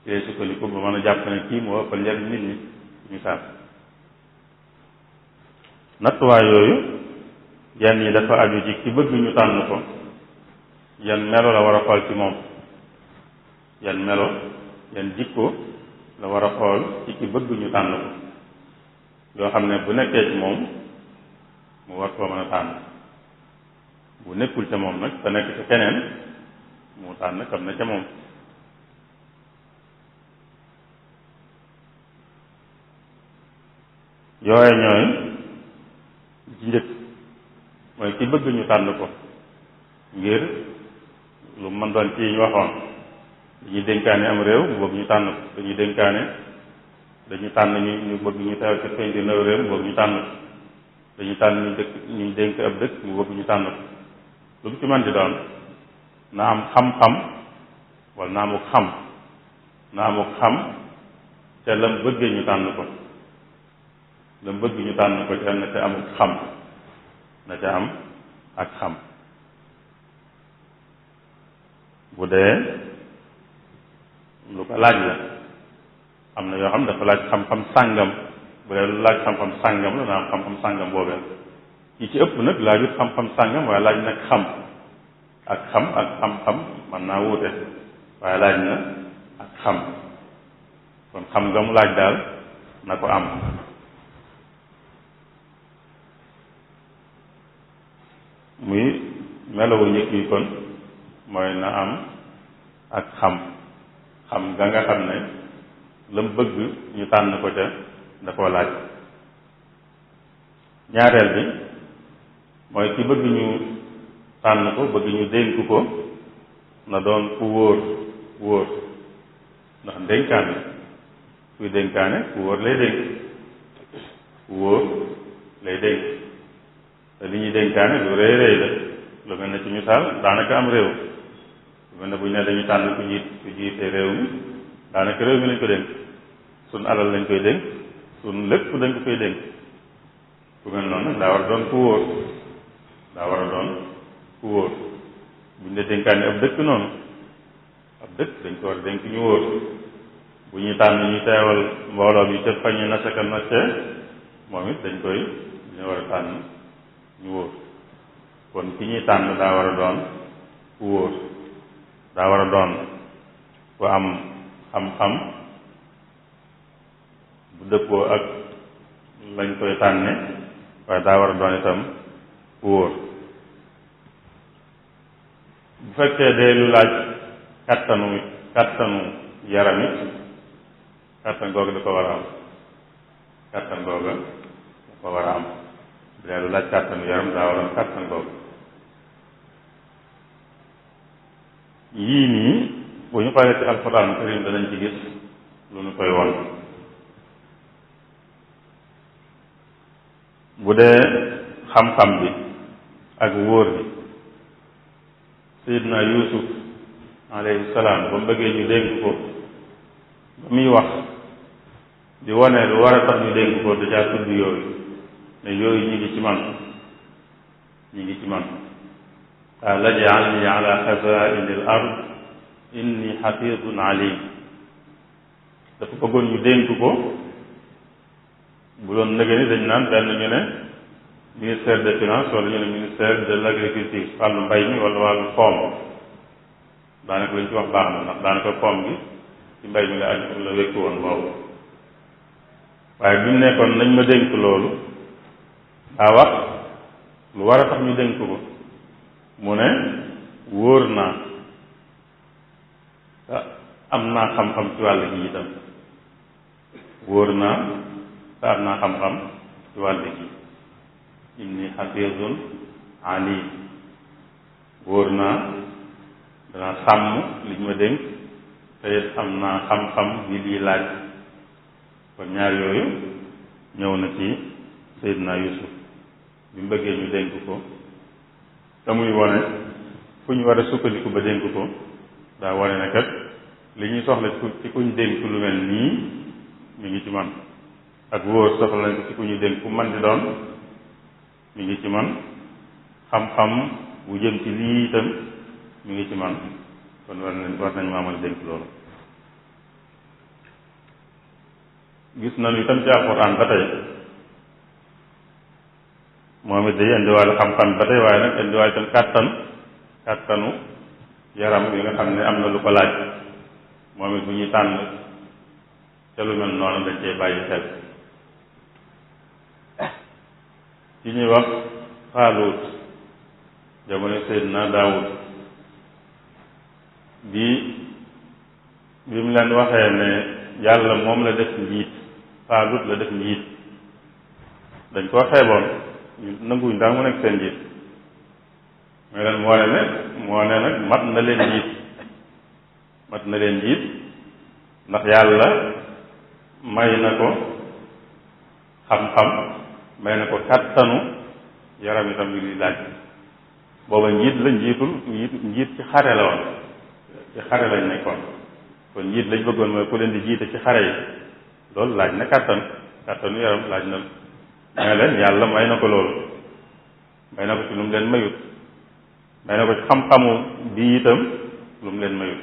ci lay sukkandiku ba mën a jàpp ne kii moo ëppal njariñ nit ñi misaal nattuwaay yooyu yan yi dafa aju ci ki bëgg ñu tànn ko yan melo la war a xool ci moom, yan melo yan jikko la war a xool ci ki bëgg ñu tànn ko yoo xam ne bu nekkee ci moom mu war koo mën a tànn, bu nekkul ca moom nag te nekk ca keneen mu tànn kam ne ca moom. yooye ñooy ci njëkk mooy ki bëgg ñu tànn ko ngir lu mën doon ci ñu waxoon dañuy dénkaane am réew mu bëgg ñu tànn ko, dañuy dénkaane dañuy tànn ñu bëgg ñu teew ci penc ndaw réew mu bëgg ñu tànn ko, dañuy tànn ñu dénk ab dëkk mu bëgg ñu tànn ko. lu mu ci mën di doon na am xam-xam wala na amuk xam te lam bëggee ñu tànn ko, lam bëgg ñu tànn ko te na ca amuk xam, na ca am ak xam. bu dee lu ko laaj la am na yoo xam dafa laaj xam-xam sàngam, bu dee lu laaj xam-xam sàngam la na am xam-xam sàngam boobee. yi ci ëpp nag laajut xam-xam sàngam waaye laaj nag xam ak xam-xam mën naa wuute waaye laaj na ak xam, kon xam nga mu laaj daal na ko am. muy melawu njëkk yi kon mooy na am ak xam nga nga xam ne lam bëgg ñu tànn ko ca da koo laaj. ñaareel bi mooy ki bëgg ñu tànn ko bëgg ñu dénk ko na doon ku wóor ndax dénkaane kuy dénkaane ku wóor lay dénk, ku wóor lay dénk te li ñuy dénkaane lu rëy rëy la. lu mel ne ci misaal daanaka am réew lu mel ne bu ñu ne dañu tànn ku jiite réew mi daanaka réew mi lañ ko dénk, sun alal lañ koy dénk, sun lépp dañ ko koy dénk. ku mel noonu nag daa war a doon ku wóor, bu ñu ne dénkaane ab dëkk noonu, ab dëkk dañ ko war a dénk ñu wóor. bu ñuy tànn ñu teewal mbooloo mi ca fañu nasaka nacce moom it dañu war a tànn ñu wóor. kon ki ñuy tànn daa war a doon ku wóor, daa war a doon ku am xam-xam bu dëppoo ak lañ koy tànne waaye daa war a doon itam ku wóor. bu fekkee dee lu laaj kattanu yaram it kattan googu da ko war a am, kattan googu da ko war a am. bu dee lu laaj kattanu yaram daa war a am kattan googu. yii nii bu ñu xoolee ci alxuraan karim danañ ci gis lu ñu koy won. bu dee xam-xam bi ak wóor bi Seydina Yuusuf alayhi salaam ba mu bëggee ñu dénk ko ba muy wax di wane lu war a tax ñu dénk ko da caa tudd yooyu ne yooyu ñi ngi ci man qaala ij'alnii ala xazaa'ini al ard inni xafiidun alim. dafa bëggoon ñu dénk ko bu doon nëgë ni dañ naan benn ñu ne ministère des finances wala ñu ne ministère de l'agriculture wàllu mbay mi wala wàllu koom daanaka lañ ci wax baax na ndax daanaka koom gi ci mbay mi la aju la wékku woon boobu. waaye bi mu nekkoon nañ ma dénk loolu daa wax lu war a tax ñu dénk ko mu ne wóor naa am naa xam-xam ci wàll gi itam, wóor naa te am naa xam-xam ci wàll gi inni xafiizun alim. wóor naa danaa sàmm liñ ma dénk te it am naa xam-xam bi lii laaj. kon ñaar yooyu ñëw na ci Seydina Yuusuf bi mu bëggee ñu dénk ko te muy wane fu ñu war a sukkandiku ba dénk ko daa wane ne kat li ñuy soxla ci kuñ dénk lu mel nii mi ngi ci man, ak wóor soxla nañ ko ci ku ñu dénk ku man di doon mi ngi ci man, xam-xam bu jëm ci lii itam mi ngi ci man. kon war nañ maa mën a dénk loolu. gis nañu itam ci alxuraan ba tey moom it day indiwaale xam-xam ba tey waaye nag indiwaale tam kàttanu yaram yi nga xam ne am na lu ko laaj moom it bu ñuy tànn ca lu mel noonu dañ cee bàyyi xel ci ñuy wax Xaaluut jamono Seydina Daawud bi mu leen waxee ne yàlla moom la def njiit Xaaluut la def njiit dañ koo xeeboon ñu nanguwuñ daal mu nekk seen njiit mooy leen moo ne nag mat na leen njiit ndax yàlla may na ko xam-xam may na ko kàttanu yaram itam yu di laaj booba njiit la njiit ci xare la woon ci xare lañ nekkoon kon njiit lañ bëggoon mooy ku leen di jiite ci xare yi loolu laaj na kàttanu yaram laaj na may leen yàlla may na ko loolu may na ko ci lu mu leen mayut may na ko ci xam-xamu bi itam lu mu leen mayut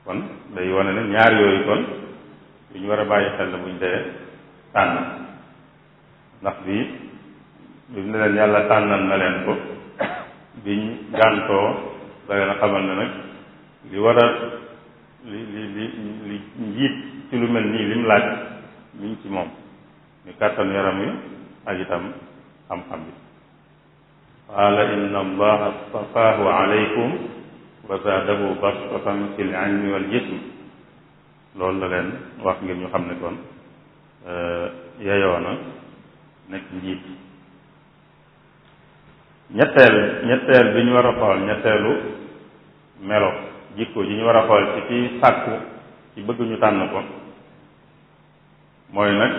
kon day wane ne ñaar yooyu kon yu ñu war a bàyyi xel la buñ dee tànn ndax bii bi mu ne leen yàlla tànnal na leen ko biñ gàntoo da leen a xamal ne nag li war a li njiit ci lu mel nii lim laaj mi ngi ci moom ñu kàttan yaram wi ak itam xam-xam bi qaala inna allaha stafaahu alaykum wa zaadahu bastatan fil ilmi wal jism loolu la leen wax ngir ñu xam ne kon yeyoona nekk njiit ñetteel bi ñu war a xool ñetteelu melo jikko ji ñu war a xool ci kii sàkku ci bëgg ñu tànn ko mooy nag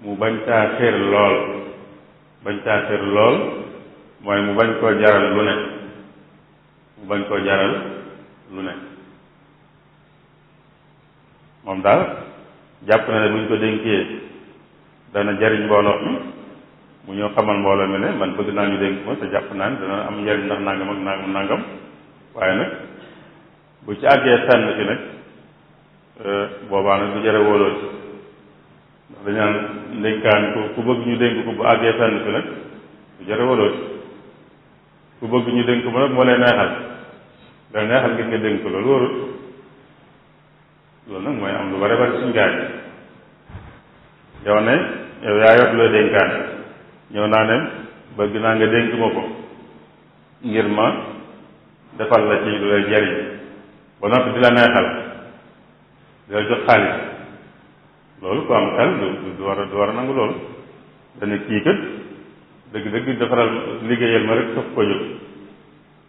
mu bañ caa xéer lool mooy mu bañ koo jaral lu ne moom daal jàpp na ne buñ ko dénkee dana jariñ mbooloo mi mu ñëw xamal mbooloo mi ne man bëgg naa ñu dénk ma te jàpp naa ne dana am njariñ ndax nangam ak nangam waaye nag bu ci àggee fenn fi nag boobaa nag du jare wóoloo ci ndax dañu naan ndénkaan ku bëgg ñu dénk ko bu àggee fenn fi nag du jare wóoloo ci ku bëgg ñu dénk ko nag moo lay neexal da neexal ngir nga dénk ko loolu wóorul loolu nag mooy am lu bare bari suñ gaay yow ne yow yaa yor loo dénkaan ñëw naa ne bëgg naa nga dénk ma ko ngir ma defal la ci lu lay jariñ ba noppi di la neexal di la jox xaalis loolu ku am xel du war a nangu loolu dana kii kat dëgg defaral liggéeyal ma rek saf ko jóg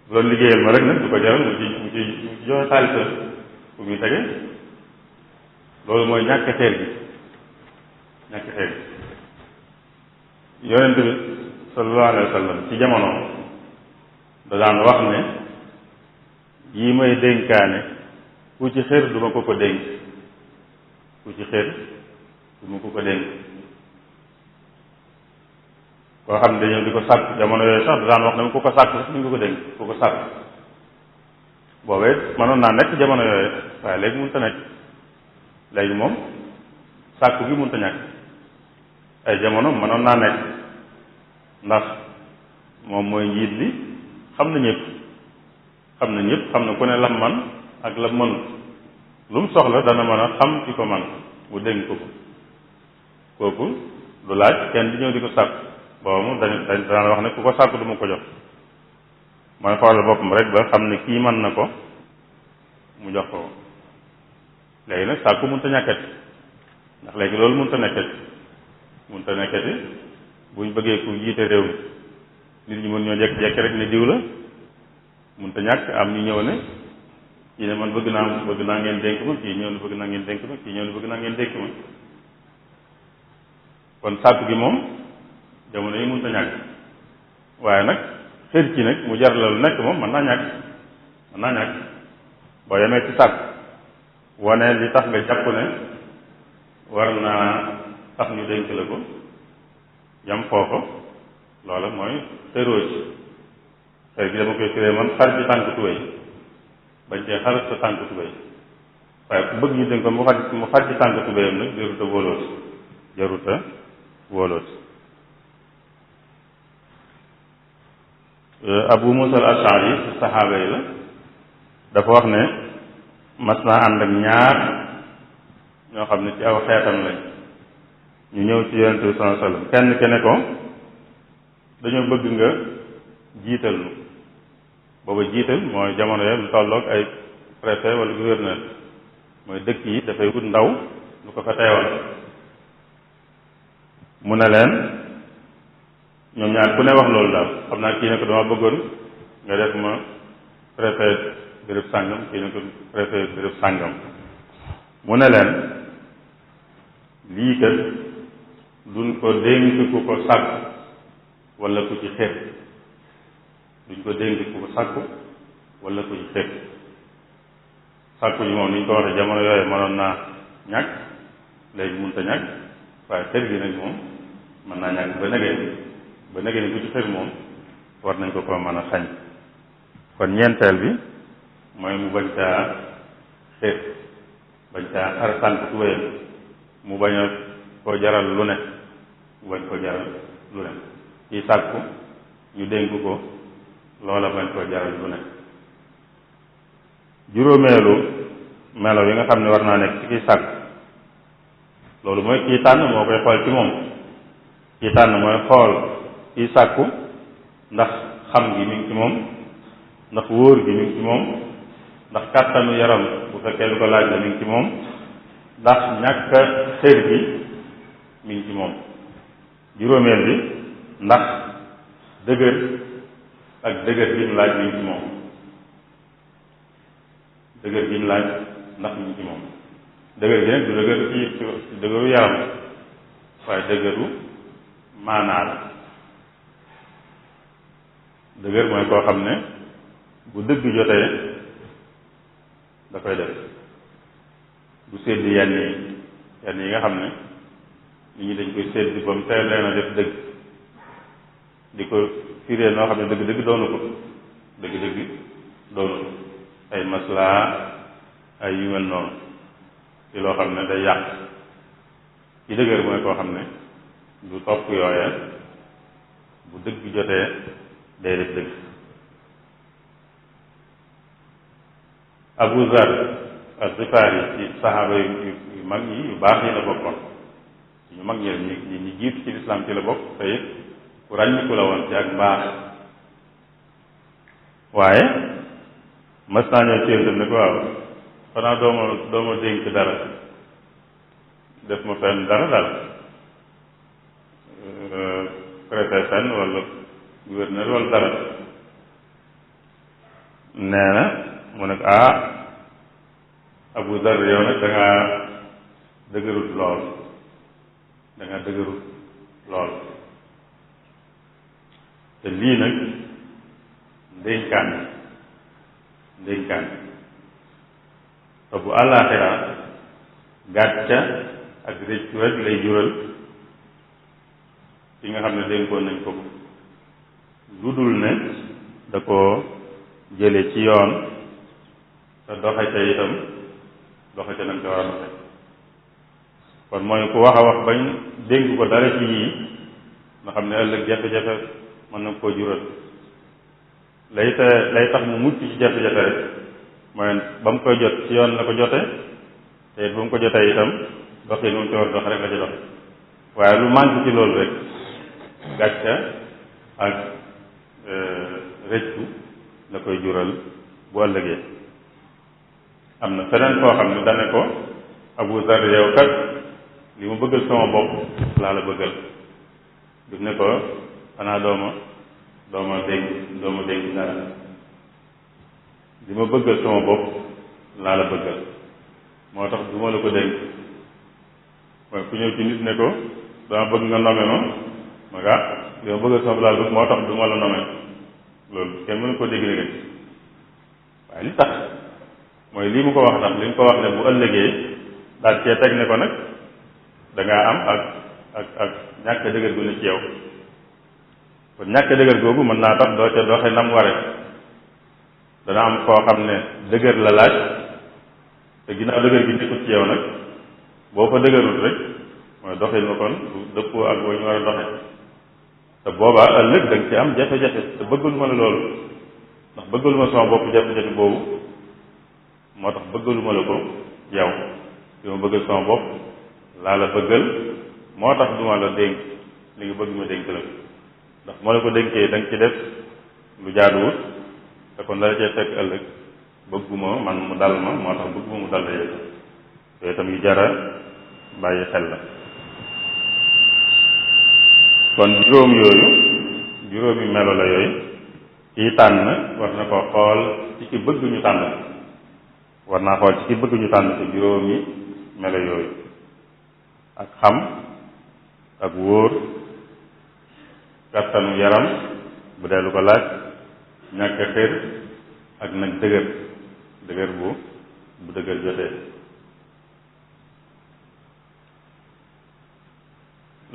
bu doon liggéeyal ma rek nag du ko jaral mu ci joxe xaalis la fu muy tege loolu mooy ñàkk xeer gi yonent bi sallallahu alayhi wa sallam ci jamono da daan wax ne yi may dénkaane ku ci xër du ma ko dénk koo xam ne dañoo di ko sàkk jamono yooyu sax da daan wax ne ku ko sàkk sax duñ ko dénk ku ko sàkk boobee mënoon naa nekk jamono yooyu waaye léegi mënut a nekk léegi moom sàkku gi mënut a ñàkk ay jamono mënoon naa nekk ndax moom mooy njiit li xam na ñëpp xam na ku ne lam man ak la mënut lu mu soxla dana mën a xam ci ko man mu dénk ko kooku du laaj kenn di ñëw di ko sàkk booba moom daan wax ne ku ko sàkk du ma ko jox mooy xoolal boppam rek ba xam ne kii mën na ko mu jox ko léegi nag sàkku mënut a ñàkkati ndax léegi loolu mënut a nekkati buñ bëggee ku jiite réew mi nit ñi mën ñoo jekki-jekki rek ne diw la mënut a ñàkk am ñu ñëw ne kii ne man bëgg naa ngeen dénk ma kii ñëw ne bëgg naa ngeen dénk ma kii ñëw ne bëgg naa ngeen dénk ma kon sàkku gi moom jamono yi mënut a ñàkk waaye nag xër ci nag mu jar la lu nekk moom mën naa ñàkk boo yemee ci sàkk wane li tax nga jàpp ne war naa tax ñu dénk la ko yam foofa loola mooy xëroo ci xër gi dama koy firee man xar ci tànk tubéy bañ cee xar sa tànk tubéy waaye ku bëgg ñu dénk ko mu xar ci tànk tubéyam nag jaruta wóolooti Abu Musa al-Ash'ari ci saxaaba yi la dafa wax ne mas naa ànd ak ñaar ñoo xam ne ci aw xeetam lañ ñu ñëw ci yonent bi sallallahu alayhi wasallam kenn ke ne ko dañoo bëgg nga jiital nu booba jiital mooy jamono ya lu tolloog ay préfet wala gouverneur mooy dëkk yi dafay wut ndaw lu ko fa teewal mu ne leen ñoom ñaar ku ne wax loolu daal xam naa kii ne ko dama bëggoon nga def ma préfet béréb sàngam kii ne ko préfet béréb sàngam mu ne leen lii kat duñ ko dénk ku ko sàkk wala ku ci xeet duñ ko dénk ku ko sàkku wala ku ci xeet sàkku yi moom ni ñu ko waxee jamono yooyu mënoon naa ñàkk léegi mënut a ñàkk waaye xeet gi nag moom mën naa ñàkk ba negee ni ku ci xeet moom war nañ ko mën a xañ kon ñeenteel bi mooy mu bañ caa xeet bañ caa xar sànk tuwéyam mu bañ a koo jaral lu ne mu bañ koo jaral lu ne kii sàkku ñu dénk ko loola bañ koo jaral lu ne juróomeelu melo yi nga xam ne war naa nekk ci kiy sàkku loolu mooy kii tànn moo koy xool ci moom kii tànn mooy xool kii sàkku ndax xam gi mi ngi ci moom ndax wóor gi mi ngi ci moom ndax kàttanu yaram bu fekkee lu ko laaj la mi ngi ci moom ndax ñàkk xër gi mi ngi ci moom juróomeel bi ndax dëgër ak dëgër gi mu laaj mi ngi ci moom dëgër gi mu laaj ndax mi ngi ci moom dëgër gi nag du dëgër ci dëgëru yaram waaye dëgëru maanaa la dëgër mooy koo xam ne bu dëgg jotee da koy def du séddi yenn yi nga xam ne nit ñi dañ koy séddi ba mu teel leen a def dëgg di ko firee noo xam ne dëgg-dëgg doonu ko dëgg-dëgg doonu ko ay maslaa ay yu mel noonu ci loo xam ne day yàq ci dëgër mooy koo xam ne du topp yooya bu dëgg jotee day def dëgg Abu Zar al-Ghifari ci saxaaba yu mag yi yu baax yi la bokkoon ñu mag ñi ñi jiitu ci lislaam ci la bokk te it ku ràññiku la woon ci ak mbaax waaye mas naa ñëw ci yéen ne ko waaw xanaa dooma dénk dara def ma fenn dara daal préfet fenn wala gouverneur wala dara nee na mu ne ko Abu Dar yow nag da ngaa dëgërut lool te lii nag ndénkaan te bu àllaaxira gàcca ak réccu rek lay jural ci nga xam ne dénkoon nañ ko lu dul ne da koo jële ci yoon te doxe ca itam doxe ca nañ ko war a doxe kon mooy ku wax a wax bañ dénk ko dara ci yii nga xam ne ëllëg jafe-jafe mën na koo jural lay tax mu mucc ci jafe-jafe rek mooy ba mu koy jot ci yoon la ko jote te it ba mu ko jotee itam doxin mu ci war dox rek la ci doxe waaye lu manque ci loolu rek gàcca ak rëccu la koy jural bu ëllëgee am na feneen koo xam ne dane ko Abu Zar yow kat li ma bëggal sama bopp laa la bëggal du ne ko xanaa dooma dénk dara li ma bëggal sama bopp laa la bëggal moo tax du ma la ko dénk mooy ku ñëw ci nit ne ko dama bëgg nga nome ma nga li ma bëggal sama bopp laa la bëgg moo tax du ma la nome loolu kenn mënu ko dégg léegi waaye li tax mooy lii mu ko wax ndax li mu ko wax ne bu ëllëgee daal cee teg ne ko nag dangaa am ak ñàkk dëgër gu ne ci yow kon ñàkk dëgër googu mën naa tax doo ca doxe nam ware dana am koo xam ne dëgër la laaj te ginnaaw dëgër gi nekkul ci yow nag boo fa dëgërul rek mooy doxin ma kon du dëppoo ak boo ñu war a doxe te boobaa ëllëg da nga ci am jafe-jafe te bëggaluma la loolu ndax bëggaluma sama bopp jafe-jafe boobu moo tax bëggaluma la ko yow li ma bëggal sama bopp laa la bëggal moo tax duma la dénk li nga bëgg ma dénk la ndax moo la ko dénkee da nga ci def lu jaaduwut te kon dala cee fekk ëllëg bëgguma man mu dal ma moo tax bëgguma mu dal la yow yooyu itam yu jara bàyyi xel la kon juróomi melo la yooyu kii tànn war na ko xool ci ki bëgg ñu tànn war naa xool ci ki bëgg ñu tànn ci juróomi melo yooyu ak xam ak wóor kattanu yaram bu dee lu ko laaj ñàkk xër ak nag dëgër bu dëgër jotee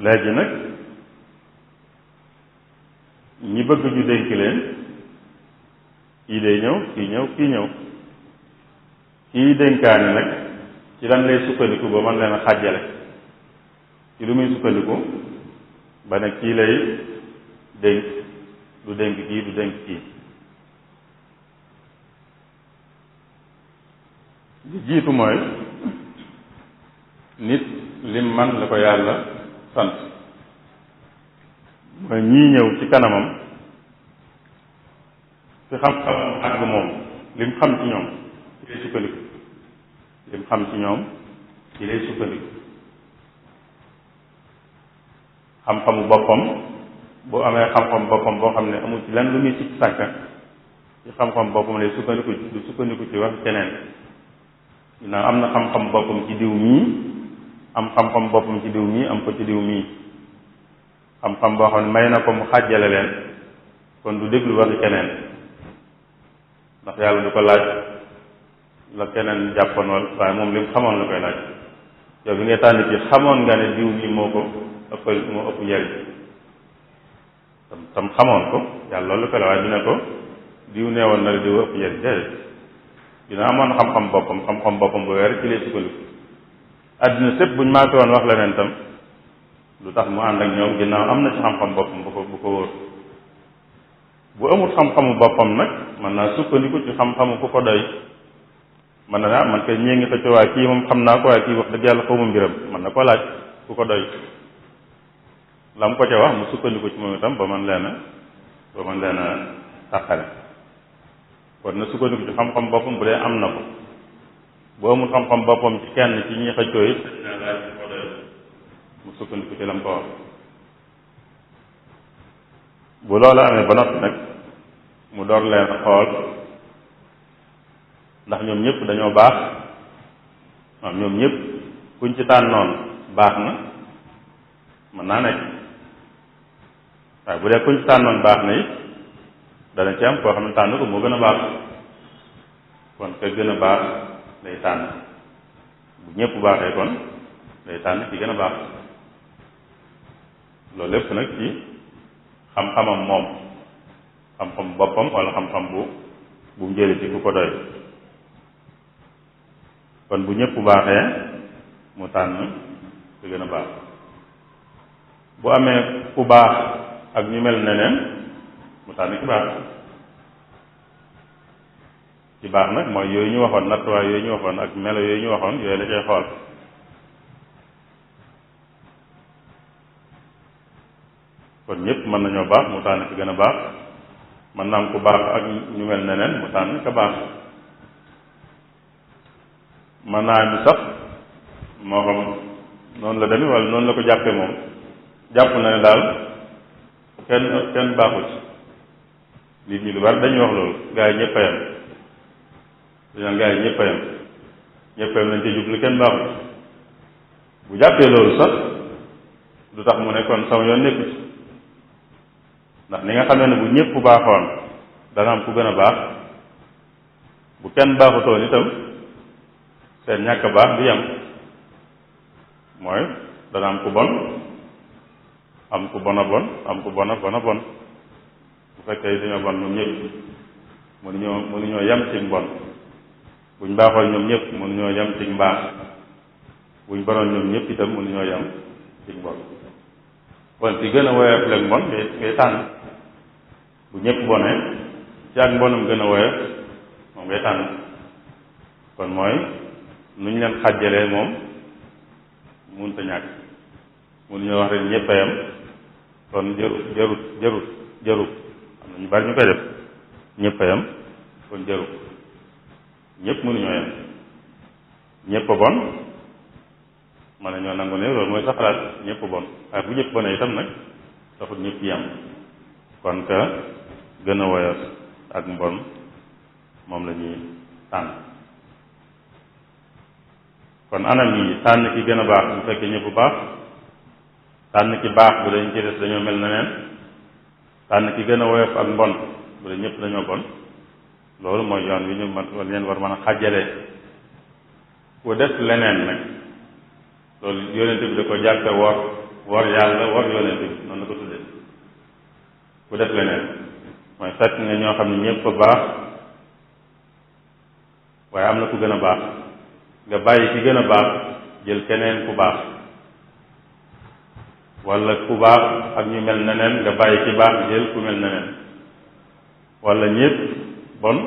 léegi nag ñi bëgg ñu dénk leen kii day ñëw kii ñëw kii dénkaani nag ci lan lay sukkandiku ba man leen a xàjjale ci lu muy sukkandiku ba ne kii lay dénk du dénk kii li jiitu mooy nit lim man la ko yàlla sant mooy ñii ñëw ci kanamam fi xam-xamam àgg moom lim xam ci ñoom ci lay sukkandiku lim xam ci ñoom ci lay sukkandiku xam-xamu boppam bu amee xam-xam boppam boo xam ne amul ci lenn lu muy sikk sàkka ci xam-xam boppam lay sukkandiku du sukkandiku ci wax keneen ginnaaw am na xam-xam boppam ci diw mii am xam-xam boppam ci diw mii am ko ci diw mii xam-xam boo xam ne may na ko mu xàjjale leen kon du déglu waxi keneen ndax yàlla du ko laaj la keneen jàppoon waaye moom li mu xamoon la koy laaj yow bi ngay tànn ci xamoon nga ne diw mii moo ëpp njariñ tam xamoon ko yàlla loolu la koy la waaye du ne ko diw neewoon na la diw ëpp njariñ déedéet dina amoon xam-xam boppam bu weer ci lay sukkandiku àddina sépp buñ maase woon wax leneen tam lu tax mu ànd ak ñoom ginnaaw am na ci xam-xam boppam bu ko wóor bu amul xam-xamu boppam nag mën naa sukkandiku ci xam-xamu ku ko doy mën na man kay ñée ngi xëcco waaye kii moom xam naa ko waaye kii wax dëgg yàlla xawma mbiram mën na ko laaj ku ko doy la mu ko ca wax mu sukkandiku ci moom itam ba mën leen a tàqale kon na sukkandiku ci xam-xam boppam bu dee am na ko bu amul xam-xam boppam ci kenn ci ñi xëccoo it mu sukkandiku ci lam ko wax bu loolu amee ba noppi nag mu door leen xool ndax ñoom ñëpp dañoo baax waaw ñoom ñëpp kuñ ci tànnoon baax na mën naa nekk waaye bu dee kuñ ci tànnoon baax na it dana ci am koo xam ne tànn ko moo gën a baax kon ka gën a baax day tànn bu ñëpp baaxee kon day tànn ki gën a baax loolu lépp nag ci xam-xamam moom xam-xam boppam wala xam-xam bu mu jëlee ci ku ko doy kon bu ñëpp baaxee mu tànn ki gën a baax bu amee ku baax ak ñu mel neneen mu tànn ki baax ci baax nag mooy yooyu ñu waxoon nattuwaay yooyu ñu waxoon ak melo yooyu ñu waxoon yooyu la cay xool kon ñëpp mën nañoo baax mu tànn ki gën a baax mën naa am ku baax ak ñu mel neneen mu tànn ka baax mën naa ñu sax moo xam noonu la demee wala noonu la ko jàppee moom jàpp na ne daal kenn baaxu ci nit ñi lu bari dañuy wax loolu gaa yi ñëpp a yem dañu gaa yi ñëpp a yem lañ ci jublu kenn baaxu ci bu jàppee loolu sax du tax mu ne kon sama yoon nekku ci ndax ni nga xamee ne bu ñëpp baaxoon dana am ku gën a baax bu kenn baaxutoon itam seen ñàkk baax du yem mooy dana am ku bon am ku bon a bon am ku bon a bon a bon bu fekkee dañoo bon ñoom ñëpp mënuñoo yem ci mbon buñ baaxoon ñoom ñëpp mënuñoo yem ci mbaax buñ bonoon ñoom ñëpp itam mënuñoo yem ci mbon kon ci gën a woyof leeg mbon ngay tànn bu ñëpp bonee ci ak mbonam gën a woyof moom ngay tànn kon mooy nu ñu leen xàjjalee moom mënut a ñàkk mënuñoo wax rek ñëpp a yem kon jarut am na ñu bari ñu koy def ñëpp a yem kon jarut ñëpp mënuñoo yem ñëpp a bon mën nañoo nangu ne loolu mooy sa xalaat ñëpp a bon waaye bu ñëpp bonee itam nag taxul ñëpp yem kon ka gën a woyof ak mbon moom la ñuy tànn kon anam yi tànn ki gën a baax bu fekkee ñëpp baax tànn ki baax bu dañ ci des dañoo mel na neen tànn ki gën a woyof ak mbon bu dee ñëpp dañoo bon loolu mooy yoon wi ñu mën leen war mën a xàjjalee ku def leneen nag loolu yonente bi da ko jàppe wor yàlla wor yonente bi noonu la ko tuddee ku def leneen mooy fekk nga ñoo xam ne ñëpp baax waaye am na ku gën a baax nga bàyyi ki gën a baax jël keneen ku baax wala ku baax ak ñu mel neneen nga bàyyi ki baax jël ku mel neneen wala ñëpp bon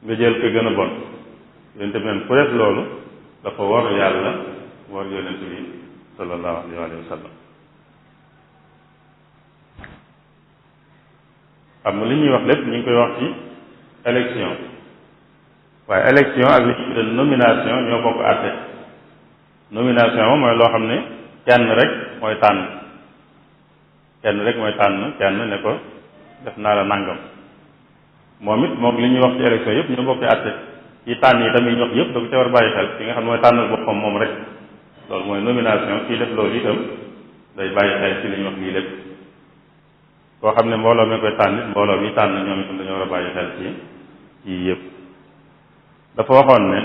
nga jël ko gën a bon yonente bi neen ku def loolu dafa war yàlla war yonente bi sallallahu alayhi wa sallam xam nga li ñuy wax lépp ñu ngi koy wax ci élection waaye élection ak li ñuy tudde nomination ñoo bokk àtte nomination moom mooy loo xam ne kenn rek mooy tànn kenn ne ko def naa la nàngam moom it moom li ñuy wax ci élection yëpp ñoo bokk àtte yi tànn yi tamit ñu wax yëpp da ko ca war bàyyi xel ki nga xam ne mooy tànnal boppam moom rek loolu mooy nomination kii def loolu itam day bàyyi xel ci li ñuy wax lii lépp koo xam ne mbooloo mi koy tànn mbooloo mi tànn ñoom itam dañoo war a bàyyi xel ci yii yëpp dafa waxoon ne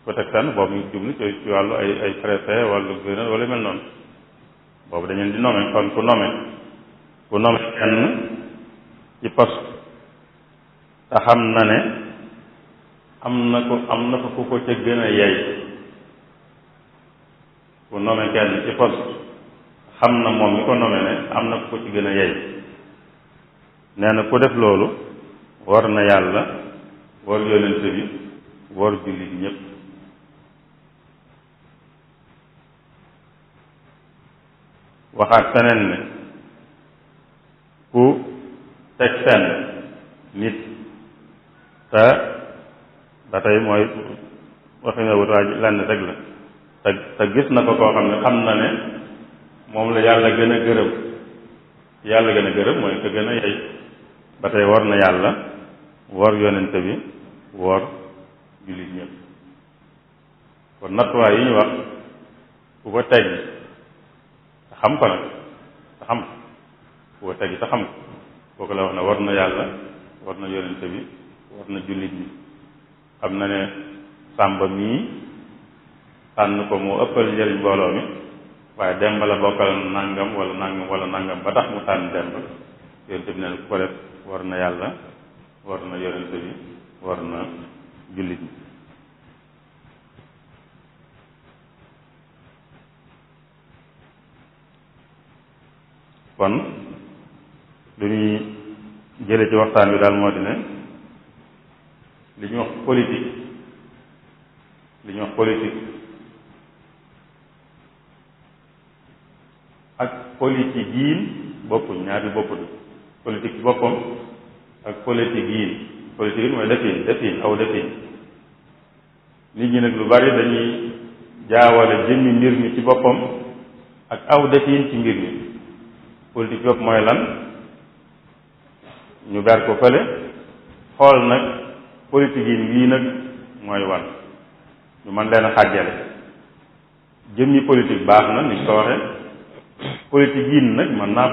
ku teg fenn boobu ñu jublu ci wàllu ay préfet wàllu gouverneur wala mel noonu boobu dañu leen di nommer kon ku nommer kenn ci poste te xam na ne am na ko ku ko ca gën a yey ku nommer kenn ci poste xam na moom mi ko nommer ne am na ko ci gën a yey nee na ku def loolu war na yàlla war yonente bi war jullit ñépp waxaat feneen ne ku teg fenn nit te ba tey mooy waxi nga wut waa ji lenn rek la te gis na ko koo xam ne xam na ne moom la yàlla gën a gërëm mooy ko gën a yey ba tey war na yàlla war yonente bi war jullit ñëpp kon nattuwaay yi ñu wax ku ko teggi te xam ko nag te xam ku ko teggi te xam ko kooku la wax ne war na yàlla war na yonente bi war na jullit ñi xam na ne sàmba mii tànn ko moo ëppal njëriñ mbooloo mi waaye demba la bokkal nangam wala nangam ba tax mu tànn demba yonente bi neen ku ko def war na yàlla war na yonente bi war na jullit ñi kon lu ñuy jële ci waxtaan wi daal moo di ne li ñuy wax politique ak politique yiin bokkuñ ñaari bokkuñ politique ci boppam ak politique yiin politique yi mooy defin aw defin nit ñi nag lu bari dañuy jaawale jëmmi mbir mi ci boppam ak aw defin ci mbir mi politique bopp mooy lan ñu ber ko fële xool nag politique yi wii nag mooy wan ñu mën leen a xàjjale jëmmi politique baax na ni ñu ko waxee politique yi nag mën naa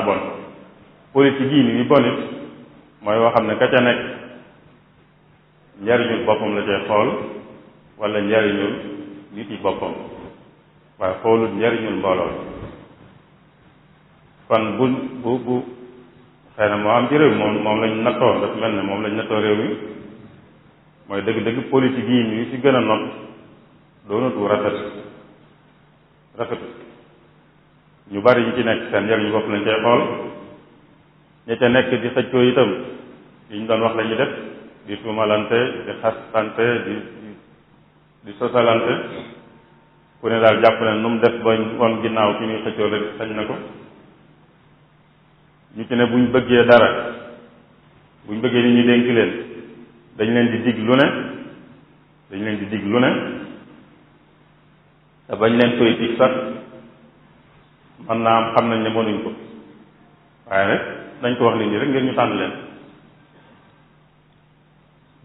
bon politique yi ni bonit mooy woo xam ne ka ca nekk njariñul boppam la cay xool wala njariñul nit yi boppam waaye xoolul njariñul mbooloo kon bu xëy na moo am ci réew mi moom lañ nattoo dafa mel ne moom lañ nattoo réew mi mooy dëgg-dëgg politique yi fi gën a not doonatu rafet ñu bari ñu ci nekk seen njariñu bopp lañ cay xool ña ca nekk di xëccoo itam yi ñu doon wax la ñuy def di tuumalante di xastante di sosalante ku ne daal jàpp ne nu mu def ba woon ginnaaw ki muy xëccoo rek sañ na ko ñu ci ne buñ bëggee dara buñ bëggee nit ñi dénk leen dañ leen di dig lu ne te bañ leen koy dig sax mën naa am xam nañ ne mënuñ ko waaye nag dañ ko wax nit ñi rek ngir ñu tànn leen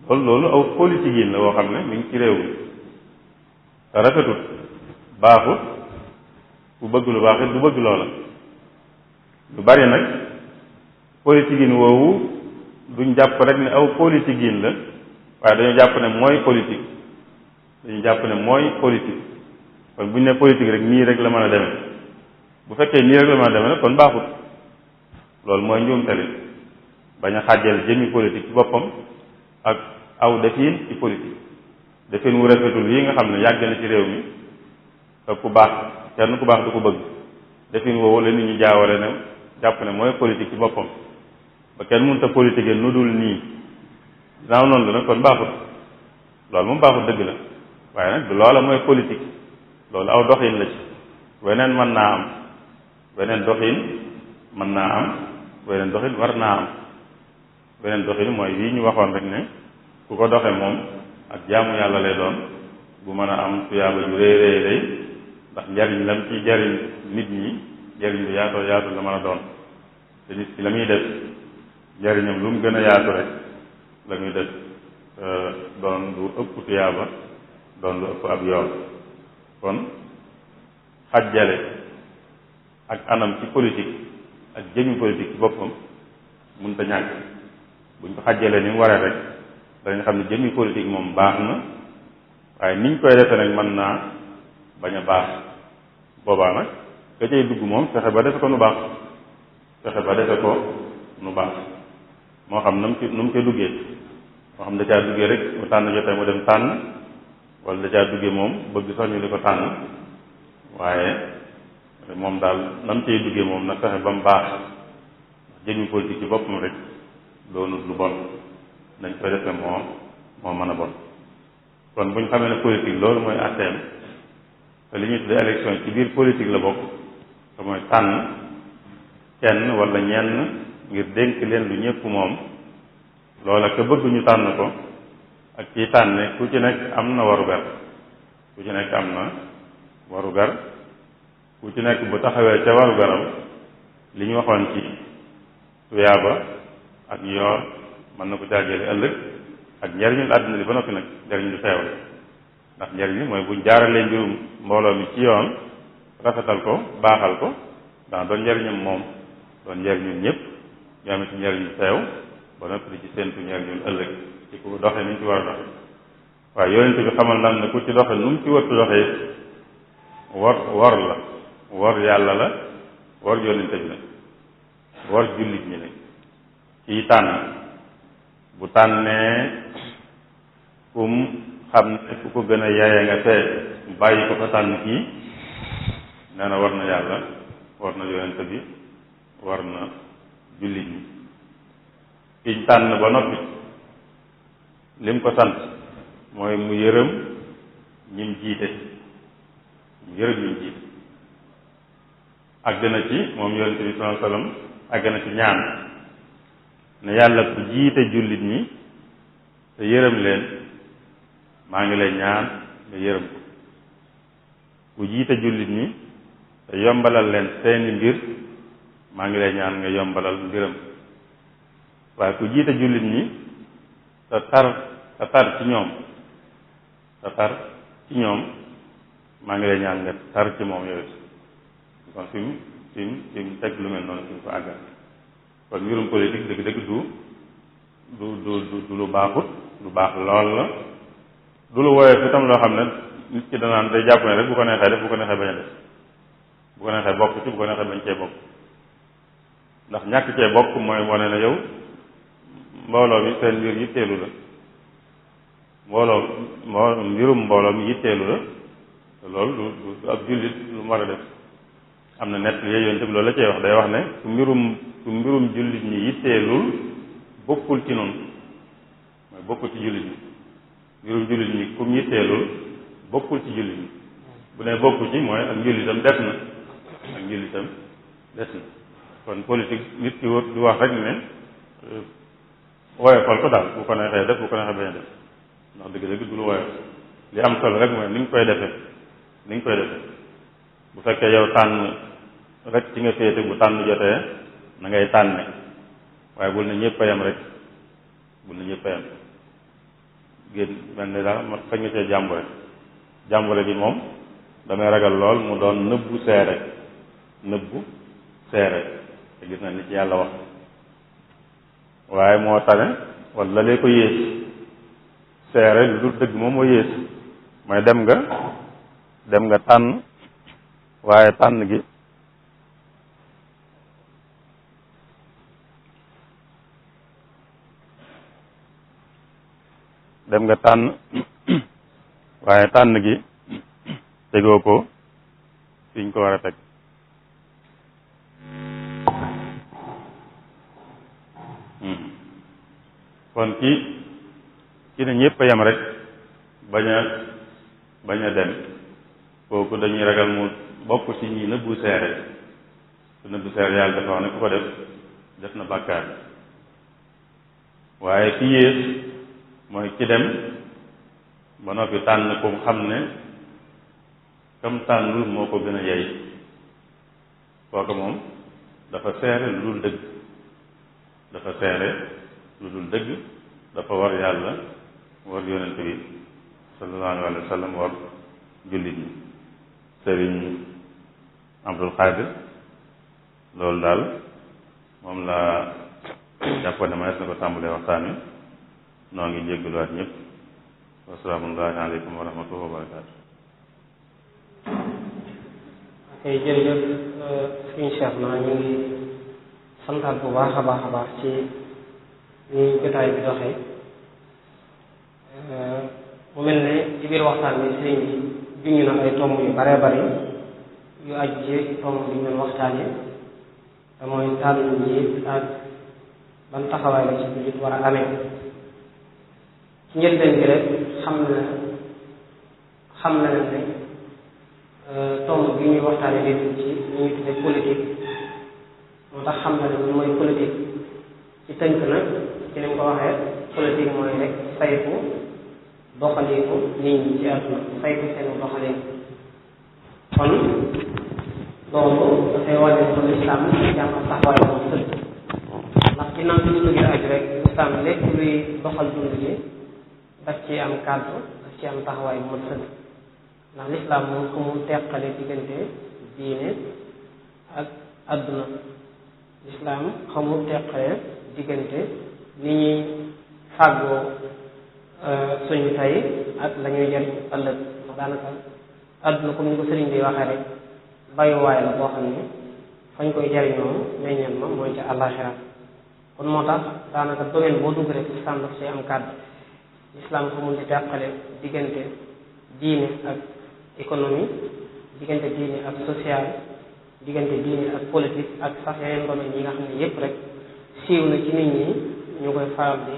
loolu aw politique yi la woo xam ne mi ngi ci réew mi te rafetut baaxut ku bëgg lu baax it du bëgg loola lu bari nag politique yi woowu duñ jàpp rek ne aw politique yi la waaye dañoo jàpp ne mooy politique kon buñ ne politique rek nii rek la mën a demee bu fekkee nii rek la mën a demee nag kon baaxut loolu mooy njuumte li bañ a xàjjal jëmmi politique ci boppam ak aw defin ci politique defin wu rafetul yi nga xam ne yàgg na ci réew mi te ku baax kenn ku baax du ko bëgg defin woowu la nit ñi jaawale ne jàpp ne mooy politique ci boppam ba kenn mënut a politique nu dul nii ginnaaw noonu la nag kon baaxut loolu moom baaxut dëgg la waaye nag du loola mooy politique loolu aw doxin la ci weneen mën naa am weneen doxin mën naa am weneen doxin war naa am weneen doxin mooy wii ñu waxoon rek ne ku ko doxe moom ak jaamu yàlla lay doon bu mën a am tuyaaba ju rëy rëy rëy ndax njariñ lam ci jariñ nit ñi njariñ lu yaatoo yaatu la mën a doon te nit ki la muy def njariñam lu mu gën a yaatu rek la muy def doon lu ëpp tuyaaba doon lu ëpp ab yoon kon xajjale ak anam ci politique ak jëmi politique ci boppam mënut a ñàkk buñ ko xajjalee ni mu waree rek dañ xam ne jëmi politique moom baax na waaye niñ koy defee nag mën naa bañ a baax boobaa nag ka cay dugg moom fexe ba defe ko nu baax moo xam nu mu ca duggee moo xam da caa duggee rek mu tànn jotee mu dem tànn wala da caa duggee moom bëgg sax ñu di ko tànn waaye moom daal nam cay duggee moom na fexe ba mu baax jëmi politique ci boppam rek doonut lu bon nañ koy defee moo mën a bon kon bu ñu xamee ne politique loolu mooy atteem te li ñuy tuddee élection ci biir politique la bokk te mooy tànn kenn wala ñenn ngir dénk leen lu ñëpp moom loola ka bëgg ñu tànn ko ak ciy tànne ku ci nekk am na warugar ku ci nekk bu taxawee ca warugaram li ñu waxoon ci tuyaaba ak yoor mën na ko jaajële ëllëg ak njariñul àdduna li ba noppi nag njariñ lu teew ndax njariñ li mooy buñ jaaralee mbirum mbooloo mi ci yoon rafetal ko baaxal ko dana doon njariñam moom doon njariñul ñëpp ñu amee ci njariñ lu teew ba noppi di ci séentu njariñul ëllëg ci ku doxe ni ñu ci war a doxe waaye yonente bi xamal nam ne ku ci doxe nu mu ci wërtu doxee wor la wor yàlla la wor yonente bi nag wor jullit ñi nag ciy tànn bu tànnee xam ne ku ko gën a yaye nga fee bàyyi ko fa tànn kii nee na war na yàlla war na yonente bi war na jullit ñi kiñ tànn ba noppi lim ko sant mooy mu yërëm ñim jiite àgg na ci moom yonente bi sallallahu alayhi wasallam àgg na ci ñaan ne yàlla ku jiite jullit ñi te yërëm leen maa ngi lay ñaan nga yërëm ko ku jiite jullit ñi te yombalal leen seeni mbir maa ngi lay ñaan nga yombalal mbiram waaye ku jiite jullit ñi te tar ci ñoom maa ngi lay ñaan nga tar ci moom yooyu kon fi mu teg lu mel noonu fi mu ko àggal kon mbirum politique dëgg-dëgg du lu baaxut lu baax lool la du lu woyee fi tam loo xam ne nit ki danaan day jàpp ne rek bu ko neexee def bu ko neexee bañ a def bu ko neexee bokk ci bu ko neexee bañ cee bokk ndax ñàkk cee bokk mooy wane ne yow mbooloo mi seen mbir yitteelu la mbirum mbooloo mi yitteelu la te loolu du ab jullit lu mu war a def am na nett yooyu yoon tamit loolu la cay wax day wax ne su mbirum jullit ñi yitteelul bokkul ci noonu mooy bokkul ci jullit ñi mbirum jullit ñi kum yitteelul bokkul ci jullit ñi bu ne bokkul ci mooy ak njullitam des na ak njullitam des na kon politique nit ki du wax rek ne woyofal ko daal bu ko neexee def bu ko neexee bañ a def ndax dëgg-dëgg du lu woyof li am solo rek mooy ni nga koy defee bu fekkee yow tànn rek ci nga féete bu tànn jotee na ngay tànne waaye bul ne ñëpp a yem rek bul ne ñëpp a yem génn mel ni daal ma sañ nga cee jàmbure bi moom damay ragal lool mu doon nëbbu seere te gis na ni ci yàlla wax waaye moo tane wala lee ko yées seere lu dul dëgg moom moo yées mooy dem nga tànn waaye tànn gi waaye tànn gi tegoo ko fi ñu ko war a teg kon ki ne ñëpp a yem rek bañ a dem kooku dañuy ragal mu bokk ci ñi nëbbu seere su nëbbu seere yàlla dafa wax ne ku ko def na bàkkaar waaye ki yées mooy ki dem ba noppi tànn ko xam ne kam tànnul moo ko gën a yey kooku moom dafa seere lu dul dëgg dafa war yàlla war yonent bi sallallahu alayhi wa sallam war jullit ñi sëriñ Abdul Xaadir loolu daal moom la jàppoon ne ma na ko tàmbalee waxtaan wi noo ngi jéggaluwaat ñëpp wasalaamullahi aleykum wa rahmatullahi wa barakaatu. ok jërëjëf suñu Cheikh naa ñu ngi santaat bu baax a baax ci ni jotaay bi doxee mu mel ne ci biir waxtaan bi sëriñ bi junj na ay tomb yu bare bari yu aju ci tomb bi ñu doon waxtaane te mooy tànn njiit ak ban taxawaay la ci njiit war a amee ci njëlbeen bi rek xam na ne tomb bi ñuy waxtaane léegi ci li ñuy tuddee politique moo tax xam na ne lu mooy politique ci tënk nag ci ni mu ko waxee politique mooy rek saytu doxaliinu nit ñi ci àdduna saytu seen doxaliin kon loolu dafay wane ne kon islam jàmm ak taxawaay moom sëdd ndax ci nan suñu bëggee aju rek islam lépp luy doxal dund ji daf ci am kàddu daf ci am taxawaay bu mat sëdd ndax lislaam moom xamul teqale diggante diine ak àdduna lislaam xamul teqale diggante ni ñuy fàggoo suñu tey ak la ñuy jariñ ëllëg ndax daanaka àdduna comme ni ko sëriñ bi waxee rek bayuwaay la boo xam ne fañ koy jariñoo meññeen ma mooy ca àllaaxira kon moo tax daanaka domaine boo dugg rek islam daf ci am kàddu islam xamul di teqale diggante diine ak économie diggante diine ak social diggante diine ak politique ak sax yeneen domaine yi nga xam ne yépp rek siiw na ci nit ñi ñu koy faral di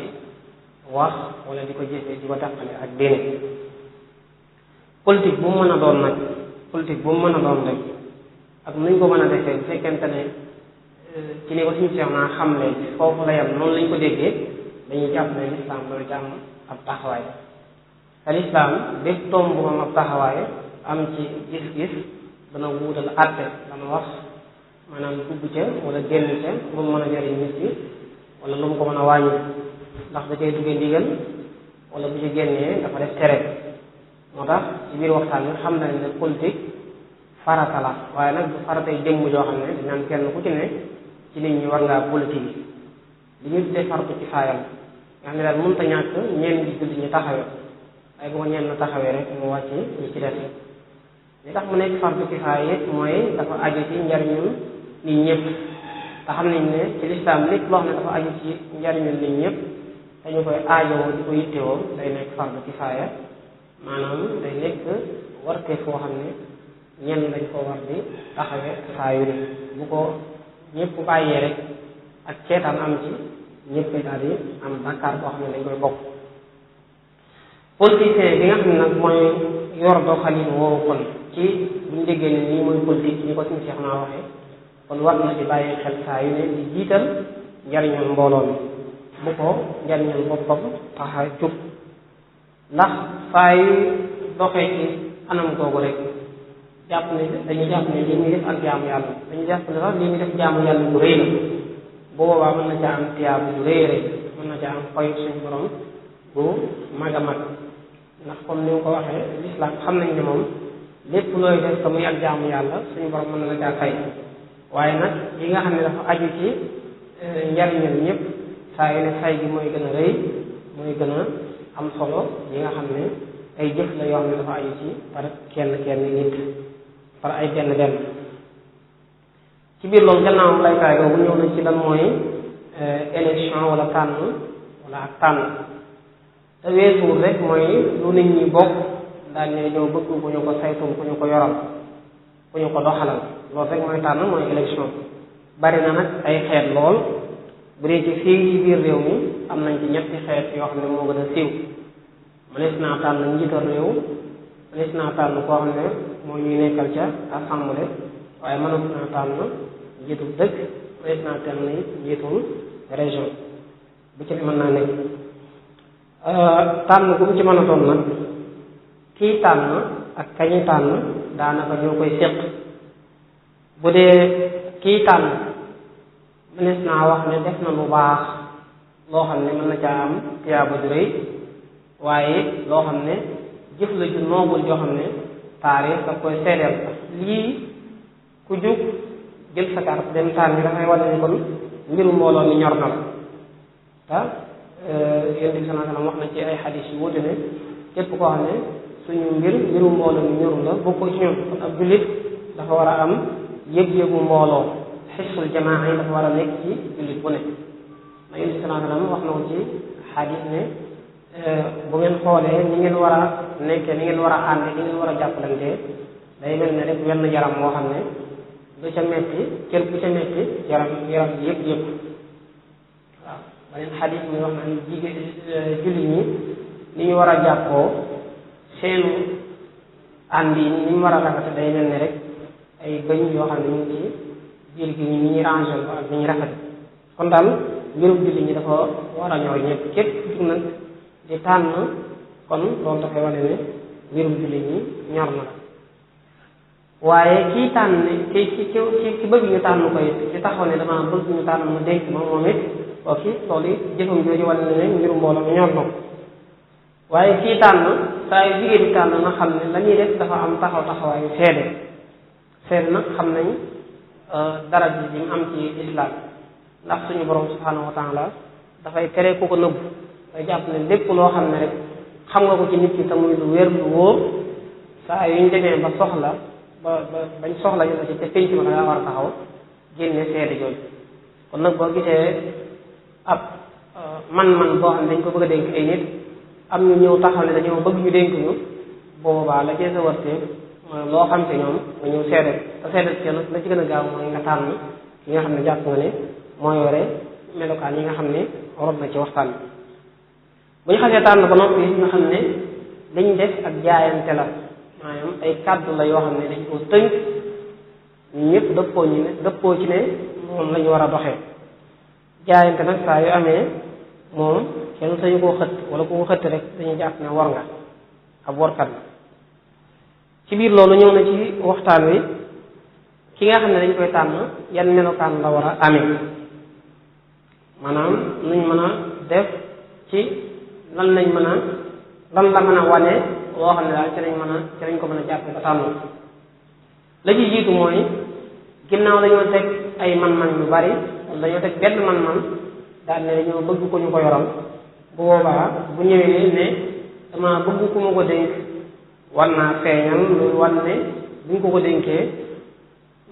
wax wala di ko jëfee di ko teqale ak diine politique bu mu mën a doon nag politique bu mu mën a doon rek ak nuñ ko mën a defee bu fekkente ne ci ni ko suñu seex naa xam ne foofu la yem noonu lañ ko déggee dañuy jàpp ne lislaam loolu ci am ab taxawaay te lislaam bépp tomb bu am ab taxawaay am ci gis-gis dana wuutal àtte dana wax maanaam dugg ca wala génn ca lu mu mën a jariñ nit ki wala lu mu ko mën a wàññi ndax da cay duggee ndigal wala bu ci génnee dafa def tere moo tax ci biir waxtaan bi xam nañ ne politique farata la waaye nag du faratay jëmm joo xam ne dinaan kenn ku ci ne ci nit ñi war ngaa politique yi li ñu tuddee faratu ci faayam nga xam ne daal mënut a ñàkk ñenn di julli ñu taxawee waaye bu ko ñenn taxawee rek mu wàcc ñi ci des li tax mu nekk faratu kifaaya it mooy dafa aju ci njariñul nit ñëpp te te xam nañ ne ci lislaam lépp loo xam ne dafa aju ci njariñul nit ñëpp dañu koy aajowoo di ko yittewoo day nekk fardu kifaaya maanaam day nekk warte foo xam ne ñenn dañ ko war di taxawee saa yu ne bu ko ñëpp bàyyee rek ak ceetaan am ci ñëpp daal di am bàkkaar boo xam ne dañ koy bokk. politicien bi nga xam ne nag mooy yor doxalin woowu kon ci buñ déggee ne nii mooy politique ñi ko suñu Cheikh naa waxee kon war na di bàyyi xel saa yu ne di jiital njariñal mbooloo mi bu ko njariñal boppam tax a jóg ndax saa yu doxee ci anam googu rek jàpp ne dañuy jàpp ne lii muy def ak jaamu yàlla dañuy jàpp ne sax lii muy def jaamu yàlla bu rëy la bu boobaa mën na caa am tiyaabu bu rëy rëy mën na caa am fayu suñu borom bu mag a mag ndax comme ni nga ko waxee lislaam xam nañ ne moom lépp looy def te muy ak jaamu yàlla suñu borom mën na la caa fay waaye nag yi nga xam ne dafa aju ci njariñal ñëpp saa yu ne fay gi mooy gën a rëy mooy gën a am solo yi nga xam ne ay jëf la yoo xam ne dafa aju ci par kenn nit par ay benn ci biir loolu gannaaw laytaay boobu ñëw na ci lan mooy élection wala tànn wala ak tànn te weesuwul rek mooy lu nit ñi bokk daal ne ñëw bëgg ku ñu ko saytul ku ñu ko yoral ku ñu ko doxalal loolu rek mooy tànn mooy élection bari na nag ay xeet lool bu dee ci fii ci biir réew mi am nañ ci ñetti xeet yoo xam ne moo gën a siiw mënees naa tànn njiital réew mënees naa tànn koo xam ne moo ñuy nekkal ca assemblée waaye mënees naa tànn njiitul dëkk mënees naa tànn njiitul région bu ci ne mën naa nekk tànn bu mu ci mën a doon nag kii tànn ak kañi tànn daanaka ñoo koy séq bu dee kii tànn mënees naa wax ne def na lu baax loo xam ne mën na caa am tiyaaba ju rëy waaye loo xam ne jëf la ju noobul joo xam ne taarix daf koy seedeel lii ku jug jël sa carte dem tànn bi dafay wane ne kon mbiru mbooloo mi ñor na la te Yonent bi sallallahu alayhi wa sallam wax na ci ay xadis yu wuute ne képp koo xam ne suñu mbiru mbooloo mi ñorul la bokkoo ci ñoom kon ab jullit dafa war a am yëg-yëgu mbooloo xissul jamaa yi dafa war a nekk ci jullit bu ne na Yonent bi sallallahu alayhi wa sallam wax na ko ci xadis ne bu ngeen xoolee ni ngeen war a nekkee ni ngeen war a ànd ni ngeen war a jàppalantee day mel ne rek wenn yaram moo xam ne du ca metti cër bu ca metti yaram bi yëpp waaw beneen xadis muy wax na ni jigéen jullit ñi ni ñu war a jàppoo seenu ànd yi ni ñu war a rafete day mel ne rek ay bëñ yoo xam ne ñu ngi ci biir gi ni ñuy rangé ko ak ni ñuy rafet kon daal mbirum jullit ñi dafa war a ñor ñëpp képp jug nag di tànn kon loolu dafay wane ne mbirum jullit ñi ñor na la waaye kii tànn ki bëgg ñu tànn koy ci taxaw ne dama bëgg ñu tànn ma dénk ma moom it ok loolu it jëfam jooju wane ne mbirum mbooloo mi ñor na ko waaye kii tànn saa yu jigéen di tànn na xam ne la ñuy def dafa am taxawaayu seede nag xam nañ dara ji mu am ci islam ndax suñu borom subhanahu wa taala dafay tere ku ko nëbbu day jàpp ne lépp loo xam ne rek xam nga ko ci nit ki te muy lu wér lu wóor saa yu ñu demee ba soxla bañ soxla ñu la ci te pénc ma da ngaa war a taxaw génne seede jooju kon nag boo gisee ab man-man boo xam ne dañ ko bëgg a dénk ay nit am ñu ñëw taxaw ne dañoo bëgg ñu dénk ñu boobaa la cee sa warte mooy loo xam te ñoom nga ñëw seede te seede ci nag la ci gën a gaaw mooy nga tànn ki nga xam ne jàpp nga ne moo yore melokaan yi nga xam ne rob na ci waxtaan bi bu ñu xasee tànn ba noppi nga xam ne dañ def ak jaayante la maanaam ay kàddu la yoo xam ne dañ koo tënk ñu ñëpp dëppoo ci ne moom la ñu war a doxee jaayante nag saa yu amee moom kenn sañu koo xëtt wala ku ko xëtt rek dañuy jàpp ne war nga ab warkat la ci biir loolu ñëw na ci waxtaan wi ki nga xam ne dañ koy tànn yan melokaan la war a amee maanaam nuñ mën a def ci lan la mën a wane loo xam ne daal ci lañ ko mën a jàpp ba tànn la ci jiitu mooy ginnaaw dañoo teg ay man-man yu bari wala dañoo teg benn man-man daal ne dañoo bëgg ko ñu ko yoral bu boobaa bu ñëwee ne dama bëgg ku ma ko dénk war naa feeñal loolu war ne buñ ko dénkee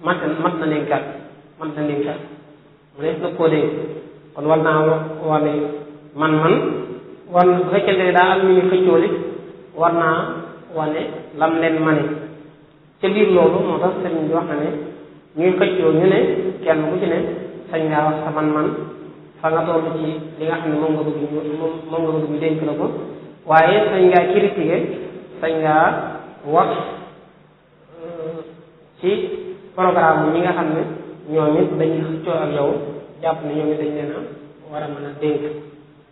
mat na dénkaat mu ne na koo dénk kon war naa wane man-man war na bu fekkente ne daa am ñu ñu xëccooli war naa wane lam leen mane ca biir loolu moo tax sëriñ bi wax na ne ñuy xëccoo ñu ne kenn ku ci ne sañ ngaa wax sa man-man fa nga toll ci li nga xam ne moom nga bëgg ñu dénk la ko waaye sañ ngaa critiquer sañ ngaa wax ci programme ñi nga xam ne ñoom it dañuy xëccoo ak yow jàpp ne ñoom it dañ leen a war a mën a dénk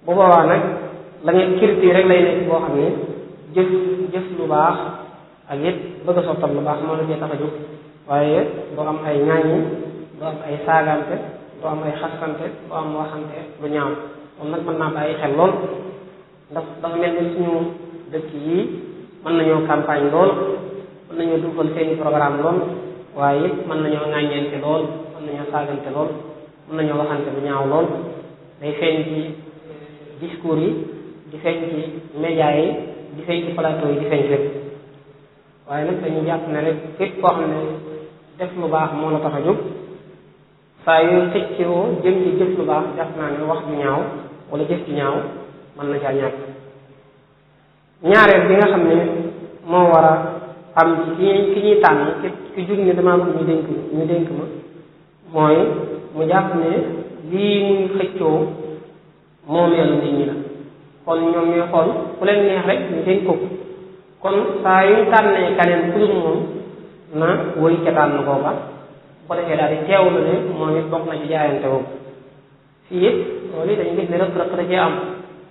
bu boobaa nag la nga critique rek lay nekk boo xam ne jëf lu baax ak it bëgg a sottal lu baax moo la cee tax a jóg waaye doo am ay ŋaañi doo am ay saagante doo am ay xasante doo am waxante lu ñaaw moom nag mën naa bàyyi xel lool ndax dafa mel ni suñu dëkk yii mën nañoo campagne lool mën nañoo duufal seeni programme lool waaye it mën nañoo ŋàññeente lool mën nañoo saagante lool mën nañoo waxante lu ñaaw lool day feeñ ci discours yi di feeñ ci média yi di feeñ ci plateau yi di feeñ fépp waaye nag dañu jàpp ne rek képp koo xam ne def lu baax moo la tax a jóg saa yoo xëccoo jëm ci jëf lu baax jàpp naa ne wax ju ñaaw wala jëf ju ñaaw mën na caa ñàkk ñaareel bi nga xam ne moo war a am ci ki ñuy tànn ki jug ne damaa bëgg ñu dénk ma mooy mu jàpp ne lii muy xëccoo moomeelu nit ñi la kon ñoom ñooy xool ku leen neex rek ñu dénk ko kon saa yu ñu tànnee kaneen ku dul moom na wëy ca tànn kooka bu ko defee daal di teewlu ne moom it bokk na ci jaayante boobu fii it loolu dañu gis ne rëq-rëq da cee am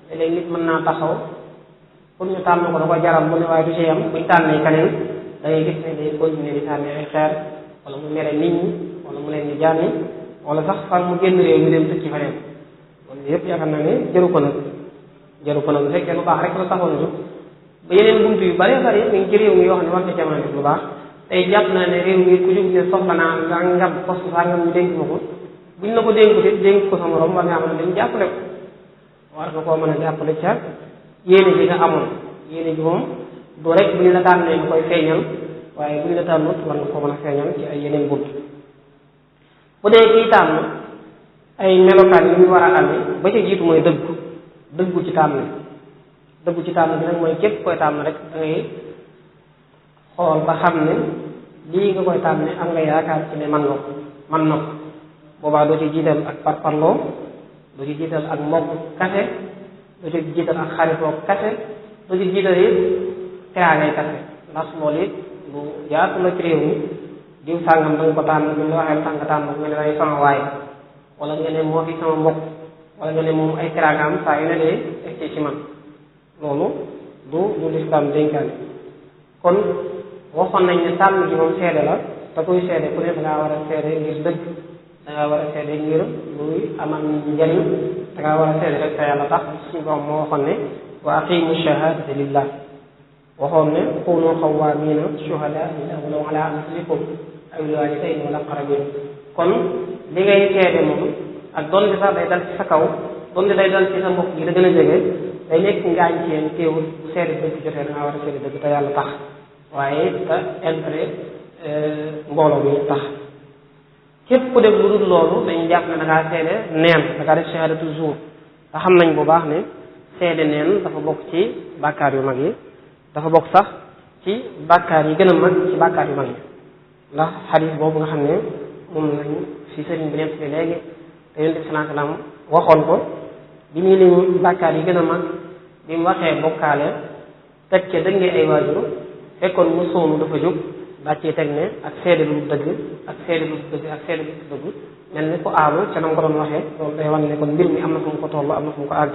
léeg-léeg nit mën naa taxaw pour ñu tànn ko da ko jaral mu ne waaye du ci am buñ tànnee kaneen da ngay gis ne day continuer di sànni ay xeer wala mu mere nit ñi wala mu leen di jànni wala sax fan mu génn réew mi dem tëj fa neen loolu yëpp yaakaar naa ne jëru ko nag bu fekkee lu baax rek la taxoon a jóg ba yeneen buntu yu bëree bëri mi ngi ci réew mi yoo xam ne war na jamono def lu baax tey jàpp naa ne réew mi ku jóg ne soxla naa nga ngam poste sangam ñu dénk ma ko buñ la ko dénku it dénk ko sa morom war nga xam ne dañ jàppale ko war nga koo mën a jàppale ca yéene ji nga amoon yéene ji moom du rek bu ñu la tànnee nga koy feeñal waaye bu ñu la tànnut war nga koo mën a feeñal ci ay yeneen bunt bu dee kii tànn ay melokaan yi ñu war a amee ba ca jiitu mooy dëggu ci tànn bi nag mooy képp koy tànn rek da ngay xool ba xam ne lii nga koy tànne am nga yaakaar ci ne man na ko boobaa doo ci jiital ak parparloo doo ci jiital ak mbokk kase doo ci jiital ak xaritoo kase doo ci jiital it teraangay kase ndax loolu it lu yaatu la ci réew mi diw sàngam da nga ko tànn bu ñu la waxee tànn tànn nga ne ay sama waay wala nga ne moo fi sama mbokk wala nga ne moom ay teraangaam saa yu ne dee egsi ci man loolu du lislaam dénkaane kon waxoon nañ ne tànn ji moom seede la te kuy seede ku ne da ngaa war a seede ngir dëgg da ngaa war a seede ngir luy amal nit ñi njariñ da ngaa war a seede rek te yàlla tax suñu borom moo waxoon ne wa aqimu shahadata lillah waxoon ne kunu xawaamina shuhadaa walaw ala anfusikum aw lwaalidayni wal aqrabin kon li ngay seede moom ak donte sax day dal ci sa kaw donte day dal ci sa mbokk yi da gën a jege day nekk ngaañ ci yéen teewul bu seede dëgg jotee da ngaa war a seede dëgg te yàlla tax waaye te intérêt mbooloo bi tax képp ku def lu dul loolu dañuy jàpp ne da ngaa seede neen da ngaa def shahadatu zuur te xam nañ bu baax ne seede neen dafa bokk ci bàkkaar yu mag yi dafa bokk sax ci bàkkaar yi gën a mag ci bàkkaar yu mag yi ndax xadis boobu nga xam ne moom lañ fi sëriñ bi nekk fi léegi te yonent bi sallallahu alayhi wasallam waxoon ko bi muy lim bàkkaar yi gën a mag bi mu waxee bokkaale teg ca dëgg ay waajur fekkoon mu sóonu dafa jóg daa cee teg ne ak seede lu dëgg ak seede lu dëgg ak seede lu dëgg mel ni ko aalu ca na nga ko doon waxee loolu day wan ne kon mbir mi am na fu mu ko toll am na fu mu ko àgg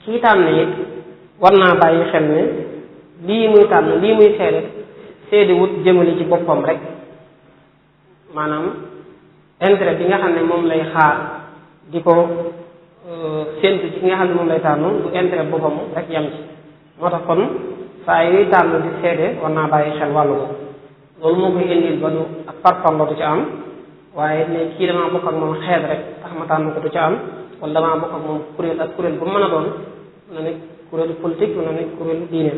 kii tànn it war naa bàyyi xel ne lii muy tànn lii muy seede wut jëmale ci boppam rek maanaam intérêt bi nga xam ne moom lay xaar di ko séntu ci nga xam ne moom lay tànn du intérêt boppam rek yam ci moo tax kon saa yuy tànn di seede war naa bàyyi xel wàllu ko loolu moo koy indil ba du ak parparloo du ca am waaye ne kii damaa bokk ak moom xeet rek tax ma tànn ko du ca am wala damaa bokk ak moom kuréel ak kuréel bu mën a doon na nekk kuréelu politique na nekk kuréelu diine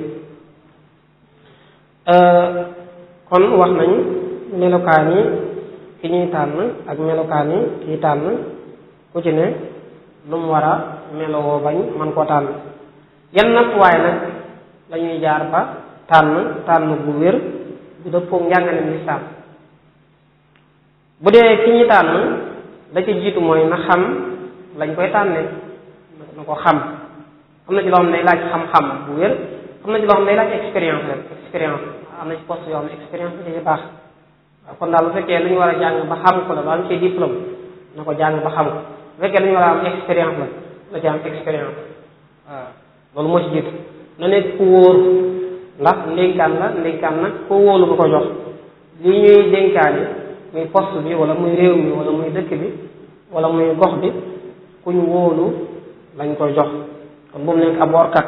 kon wax nañ melokaan yi ki ñuy tànn ak melokaan yi kii tànn ku ci ne lu mu war a melowoo bañ man koo tànn yan nattuwaay nag lañuy jaar ba tànn bu wér bu dëppoo njàngaleem lislaam. bu dee ki ñuy tànn da ci jiitu mooy na xam lañ koy tànnee na ko xam. am na ci loo xam ne day laaj xam-xam bu wér am na ci loo xam ne day laaj expérience am na ci poste yoo xam ne expérience bi ci baax kon daal bu fekkee lu ñu war a jàng ba xam ko la ba am ci diplôme na ko jàng ba xam ko bu fekkee lu ñu war a am expérience la ci am expérience waaw loolu moo ci jiitu na nekk ku wóor ndax ndénkaan nag koo wóolu nga ko jox li ñuy dénkaani muy poste bi wala muy réew mi wala muy dëkk bi wala muy gox bi ku ñu wóolu lañ koy jox kon bu mu nekk ab workat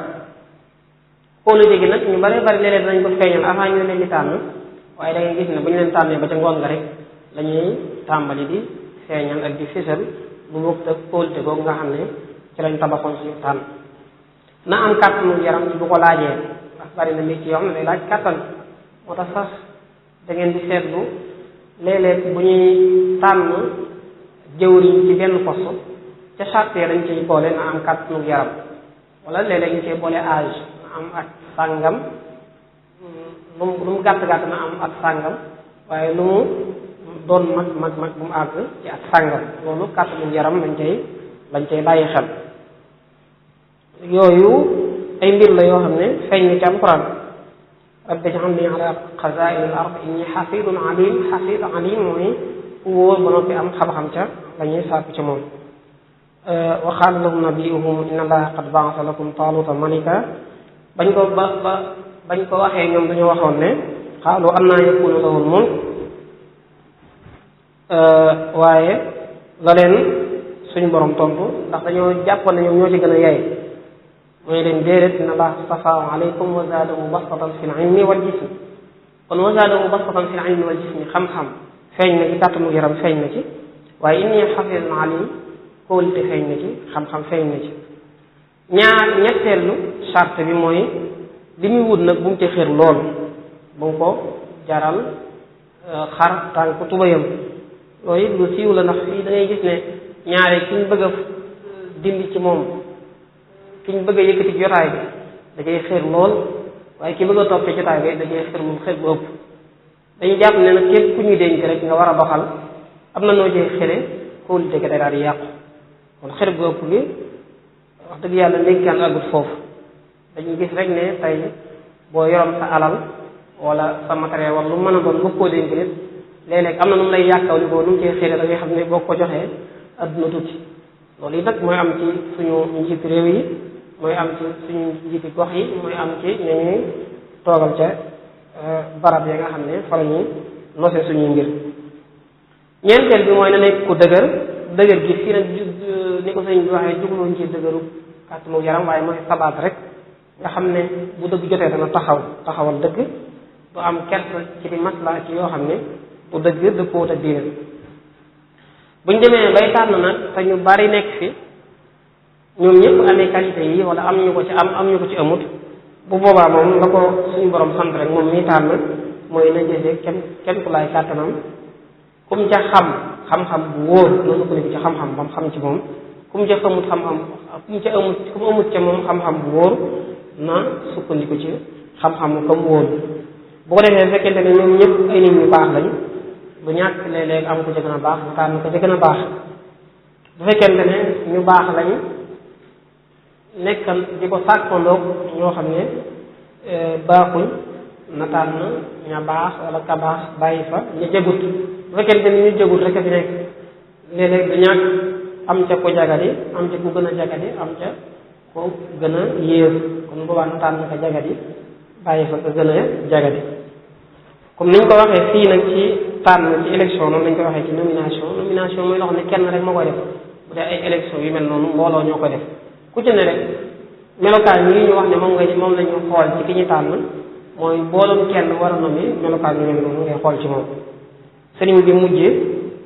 kóolute gi nag ñu bari léeg-léeg dañ ko feeñal avant ñu leen di tànn waaye da ngay gis ne bu ñu leen tànnee ba ca ngoon nga rek la ñuy tàmbali di feeñal ak di fésal bu bokk ak kóolute googu nga xam ne ci lañ tabaxoon suñu tànn na am kàttanu yaram ci bu ko laajee ndax bari na métier yoo xam ne day laaj kàttan moo tax sax da ngeen di seetlu léeg-léeg bu ñuy tànn jëwriñ ci benn poste ca charte dañ ciy boole na am kàttanu yaram wala léeg-léeg ñu cee boole âge na am at sàngam lu mu gàtt-gàtt na am at sàngam waaye lu mu doon mag bu mu àgg ci at sàngam loolu kàttanu yaram lañ cay bàyyi xel yooyu ay mbir la yoo xam ne feeñ na ci alquran rabbi ij'alni ala xazaa'ini al-ard inni xafidun alim mooy ku wóor ba noppi am xam-xam ca la ñuy sàkku ca moom wa qaala lahum nabiyuhum inna allaha qad ba'atha lakum taaluta malika bañ ko waxee ñoom dañoo waxoon ne qaalu annaa yakunu lahu al-mulk waaye la leen suñu borom tontu ndax dañoo jàppoon ne ñoom ñoo ci gën a yey mooy leen déedéet inna allaha stafaahu alaykum wa zaadahu bastatan fil ilmi wal jismi kon wa zaadahu bastatan fil ilmi wal jismi xam-xam feeñ na ci kàttanu yaram feeñ na ci waaye inni xafidun alim kóolute feeñ na ci xam-xam feeñ na ci ñetteelu charte bi mooy li muy wut nag bu mu ci xër lool bu mu ko jaral xar tànk tubayam loolu lu siiw la ndax fii da ngay gis ne ñaare ki ñu bëgg a dindi ci moom ki ñu bëgg a yëkkati ci jotaay bi da cay xër lool waaye ki bëgg a topp ci jotaay bi da cay xër moom xër bu ëpp dañuy jàpp ne nag képp ku ñuy dénk rek nga war a doxal am na noo cee xëre kóolute gi day daal di yàqu kon xër bu ëpp gi wax dëgg yàlla ndénkaan àggut foofu dañuy gis rek ne tey boo yoroon sa alal wala sa matériel wala lu mën a doon bëgg koo dénk nit léeg-léeg am na nu mu lay yàkkaw li ko nu mu cee xëre da ngay xam ne boo ko joxee adduna tukki loolu yi nag mooy am ci suñu njiiti réew yi mooy am ci suñu njiiti gox yi mooy am ci ñu ñuy toogal ca barab yi nga xam ne fa la ñuy nose suñuy mbir ñeenteel bi mooy na nekk ku dëgër gi fii nag ni ko sëñ bi waxee jubluñ ci dëgëru kàttanu yaram waaye mooy sabaat rek nga xam ne bu dëgg jotee dana taxawal dëgg du am kersa ci di maslaa ci yoo xam ne bu dëgg dëppoo ak diine buñ demee bay tànn nag te ñu bari nekk fi ñoom ñëpp amee qualité yi wala am ñu ko ci am ñu ko ci amut bu boobaa moom la ko suñu borom sant rek moom mii tànn mooy na jëfe kenn ku laay kàttanam kum ca xam-xam bu wóor na sukkandiku ci xam-xam bam xam ci moom kum ca xamut xam-xam kum amut ca moom xam-xam bu wóor na sukkandiku ci xam-xam comme wóor bu ko defee fekkente ne ñoom ñëpp ay nit ñu baax lañ bu ñàkk léeg-léeg am ko ca gën a baax mu tànn ko ca gën a baax bu fekkente ne ñu baax lañ nekkal di ko sàkkandoog ñoo xam ne baaxuñ na tànn ña baax wala ka baax bàyyi fa ña jagut bu fekkente ne ñu jagut rek a fi nekk léeg-léeg du ñàkk am ca ko jagadi am ca ku gën a jagadi am ca ko gën a yées kon boobaa na tànn ka jagadi bàyyi fa ka gën a jagadi comme niñ ko waxee fii nag ci tànn ci élection noonu lañ ko waxee ci nomination mooy loo xam ne kenn rek moo koy def bu dee ay élection yu mel noonu mbooloo ñoo koy def ku ci ne rek melokaan yi ñu wax ne moom la ñu xool ci ki ñu tànn mooy mbooloom kenn war a nomi melokaan yu mel noonu ngay xool ci moom sëriñ bi mujjee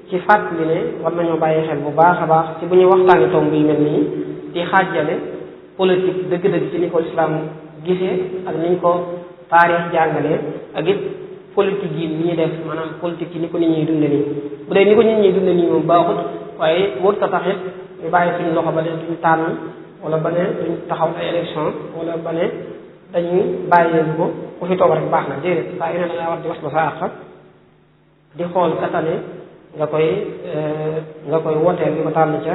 ci fàttali ne war nañoo bàyyi xel bu baax a baax ci bu ñuy waxtaani tomb yu mel nii di xaajale politique dëgg-dëgg ci ni ko lislaam gisee ak niñ ko taarix jàngalee ak it politique yi ni ñuy def maanaam politique yi ni ko nit ñuy dunde nii bu dee ni ko nit ñi dundee nii moom baaxut waaye wër sa taxit ñu bàyyi suñu loxo ba ne duñ tànn wala ba ne duñ taxaw ay élection wala ba ne dañuy bàyyi ko ku fi toog rek baax na déedéet saa yu ne da ngaa war di wax ba sa àq di xool katane nga koy wooteel di ko tànn ca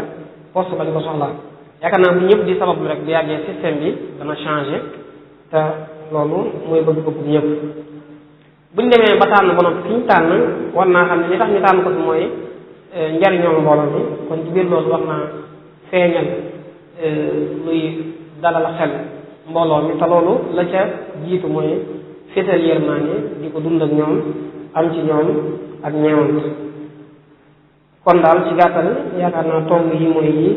poste ba di ko soxlaa yaakaar naa bu ñëpp di sabablu rek bu yàggee système bi dana changé te loolu mooy bëgg-bëggu ñëpp buñ demee ba tànn ba noppi fi ñu tànn war naa xam ne li tax ñu tànn ko fi mooy njariñoom mbooloo mi kon ci biir loolu war naa feeñal luy dalal xel mbooloo mi te loolu la ca jiitu mooy féetal yërmaande di ko dund ak ñoom am ci ñoom ak ñeewant kon daal ci gàttal yaakaar naa tomb yi mooy yi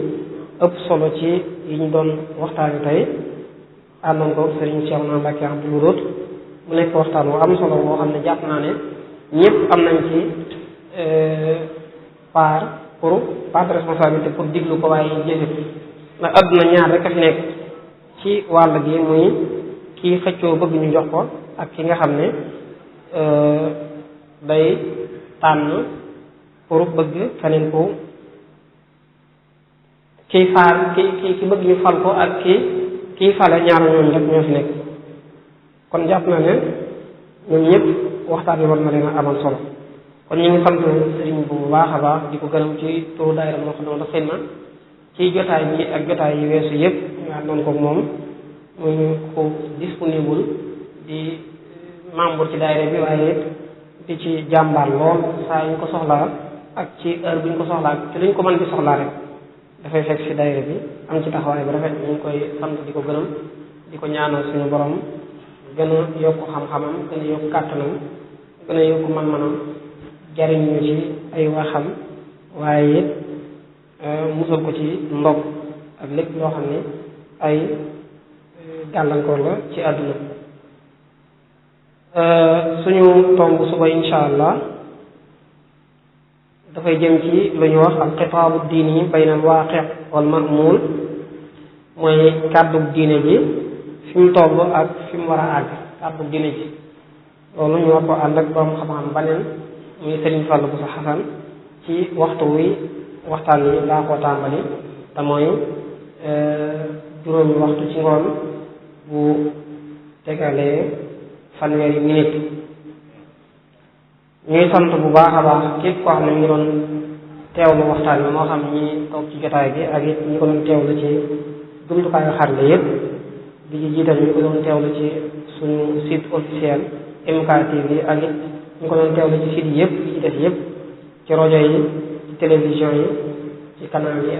ëpp solo ci yi ñu doon waxtaani tey àndoon ko Serigne Cheikhouna Mbacké Abdoul Wadoud mu nekk waxtaan wu am solo boo xam ne jàpp naa ne ñëpp am nañ ci part de responsabilité pour diglu ko waaye jëfe ndax àdduna ñaar rek a fi nekk ci wàll gi muy kii xëccoo bëgg ñu jox ko ak ki nga xam ne day tànn pour bëgg keneen ko kii faal ki bëgg ñu fal ko ak kii fale ñaar ñooñu rek ñoo fi nekk kon jàpp na ne ñoom ñëpp waxtaan yi war na leen a amal solo kon ñu ngi sant sëriñ bu baax a baax di ko gërëm ci turu daayira Moukhaddamatoul Khidma ci jotaay bi ak jotaay yi weesu yëpp ñu àndoon ko moom muy ko disponible di membre ci daayira bi waaye di ci jàmbaar lool saa yu ñu ko soxlaa ak ci heure bu ñu ko soxlaa ci luñ ko mën di soxlaa rek dafay fekk ci daayira bi am ci taxawaay bu rafet ñu ngi koy sant di ko gërëm di ko ñaanal suñu borom gën a yokk xam-xamam gën a yokk kàttanam gën a yokk man-manam jariñ ñu ci ay waxam waaye it musal ko ci ndog ak lépp loo xam ne ay gàllankoor la ci àdduna suñu tomb suba insha allah dafay jëm ci lu ñu wax al xitaabu diini bayna al waaqi wal ma'muul mooy kàddu diine ji fi mu toll ak fi mu war a àgg kàddu diine ji loolu ñu war ko ànd ak borom xam-xam baneen muy Serigne Fallou Bousso Xasan ci waxtu wi waxtaan yi daa koo tàmbali te mooy juróomi waxtu ci ngoon bu tegalee fanweeri minute ñuy sant bu baax a baax képp koo xam ne ñu doon teewlu waxtaan bi moo xam ñi toog ci jotaay bi ak it ñi ko doon teewlu ci jumtukaayu xarale yëpp di ci jiital ñu ko doon teewlu ci suñu site officiel MK TV ak it ñu ko doon teewlu ci site yëpp yi ci def yëpp ci rajo yi ci télévision yi ci canal yi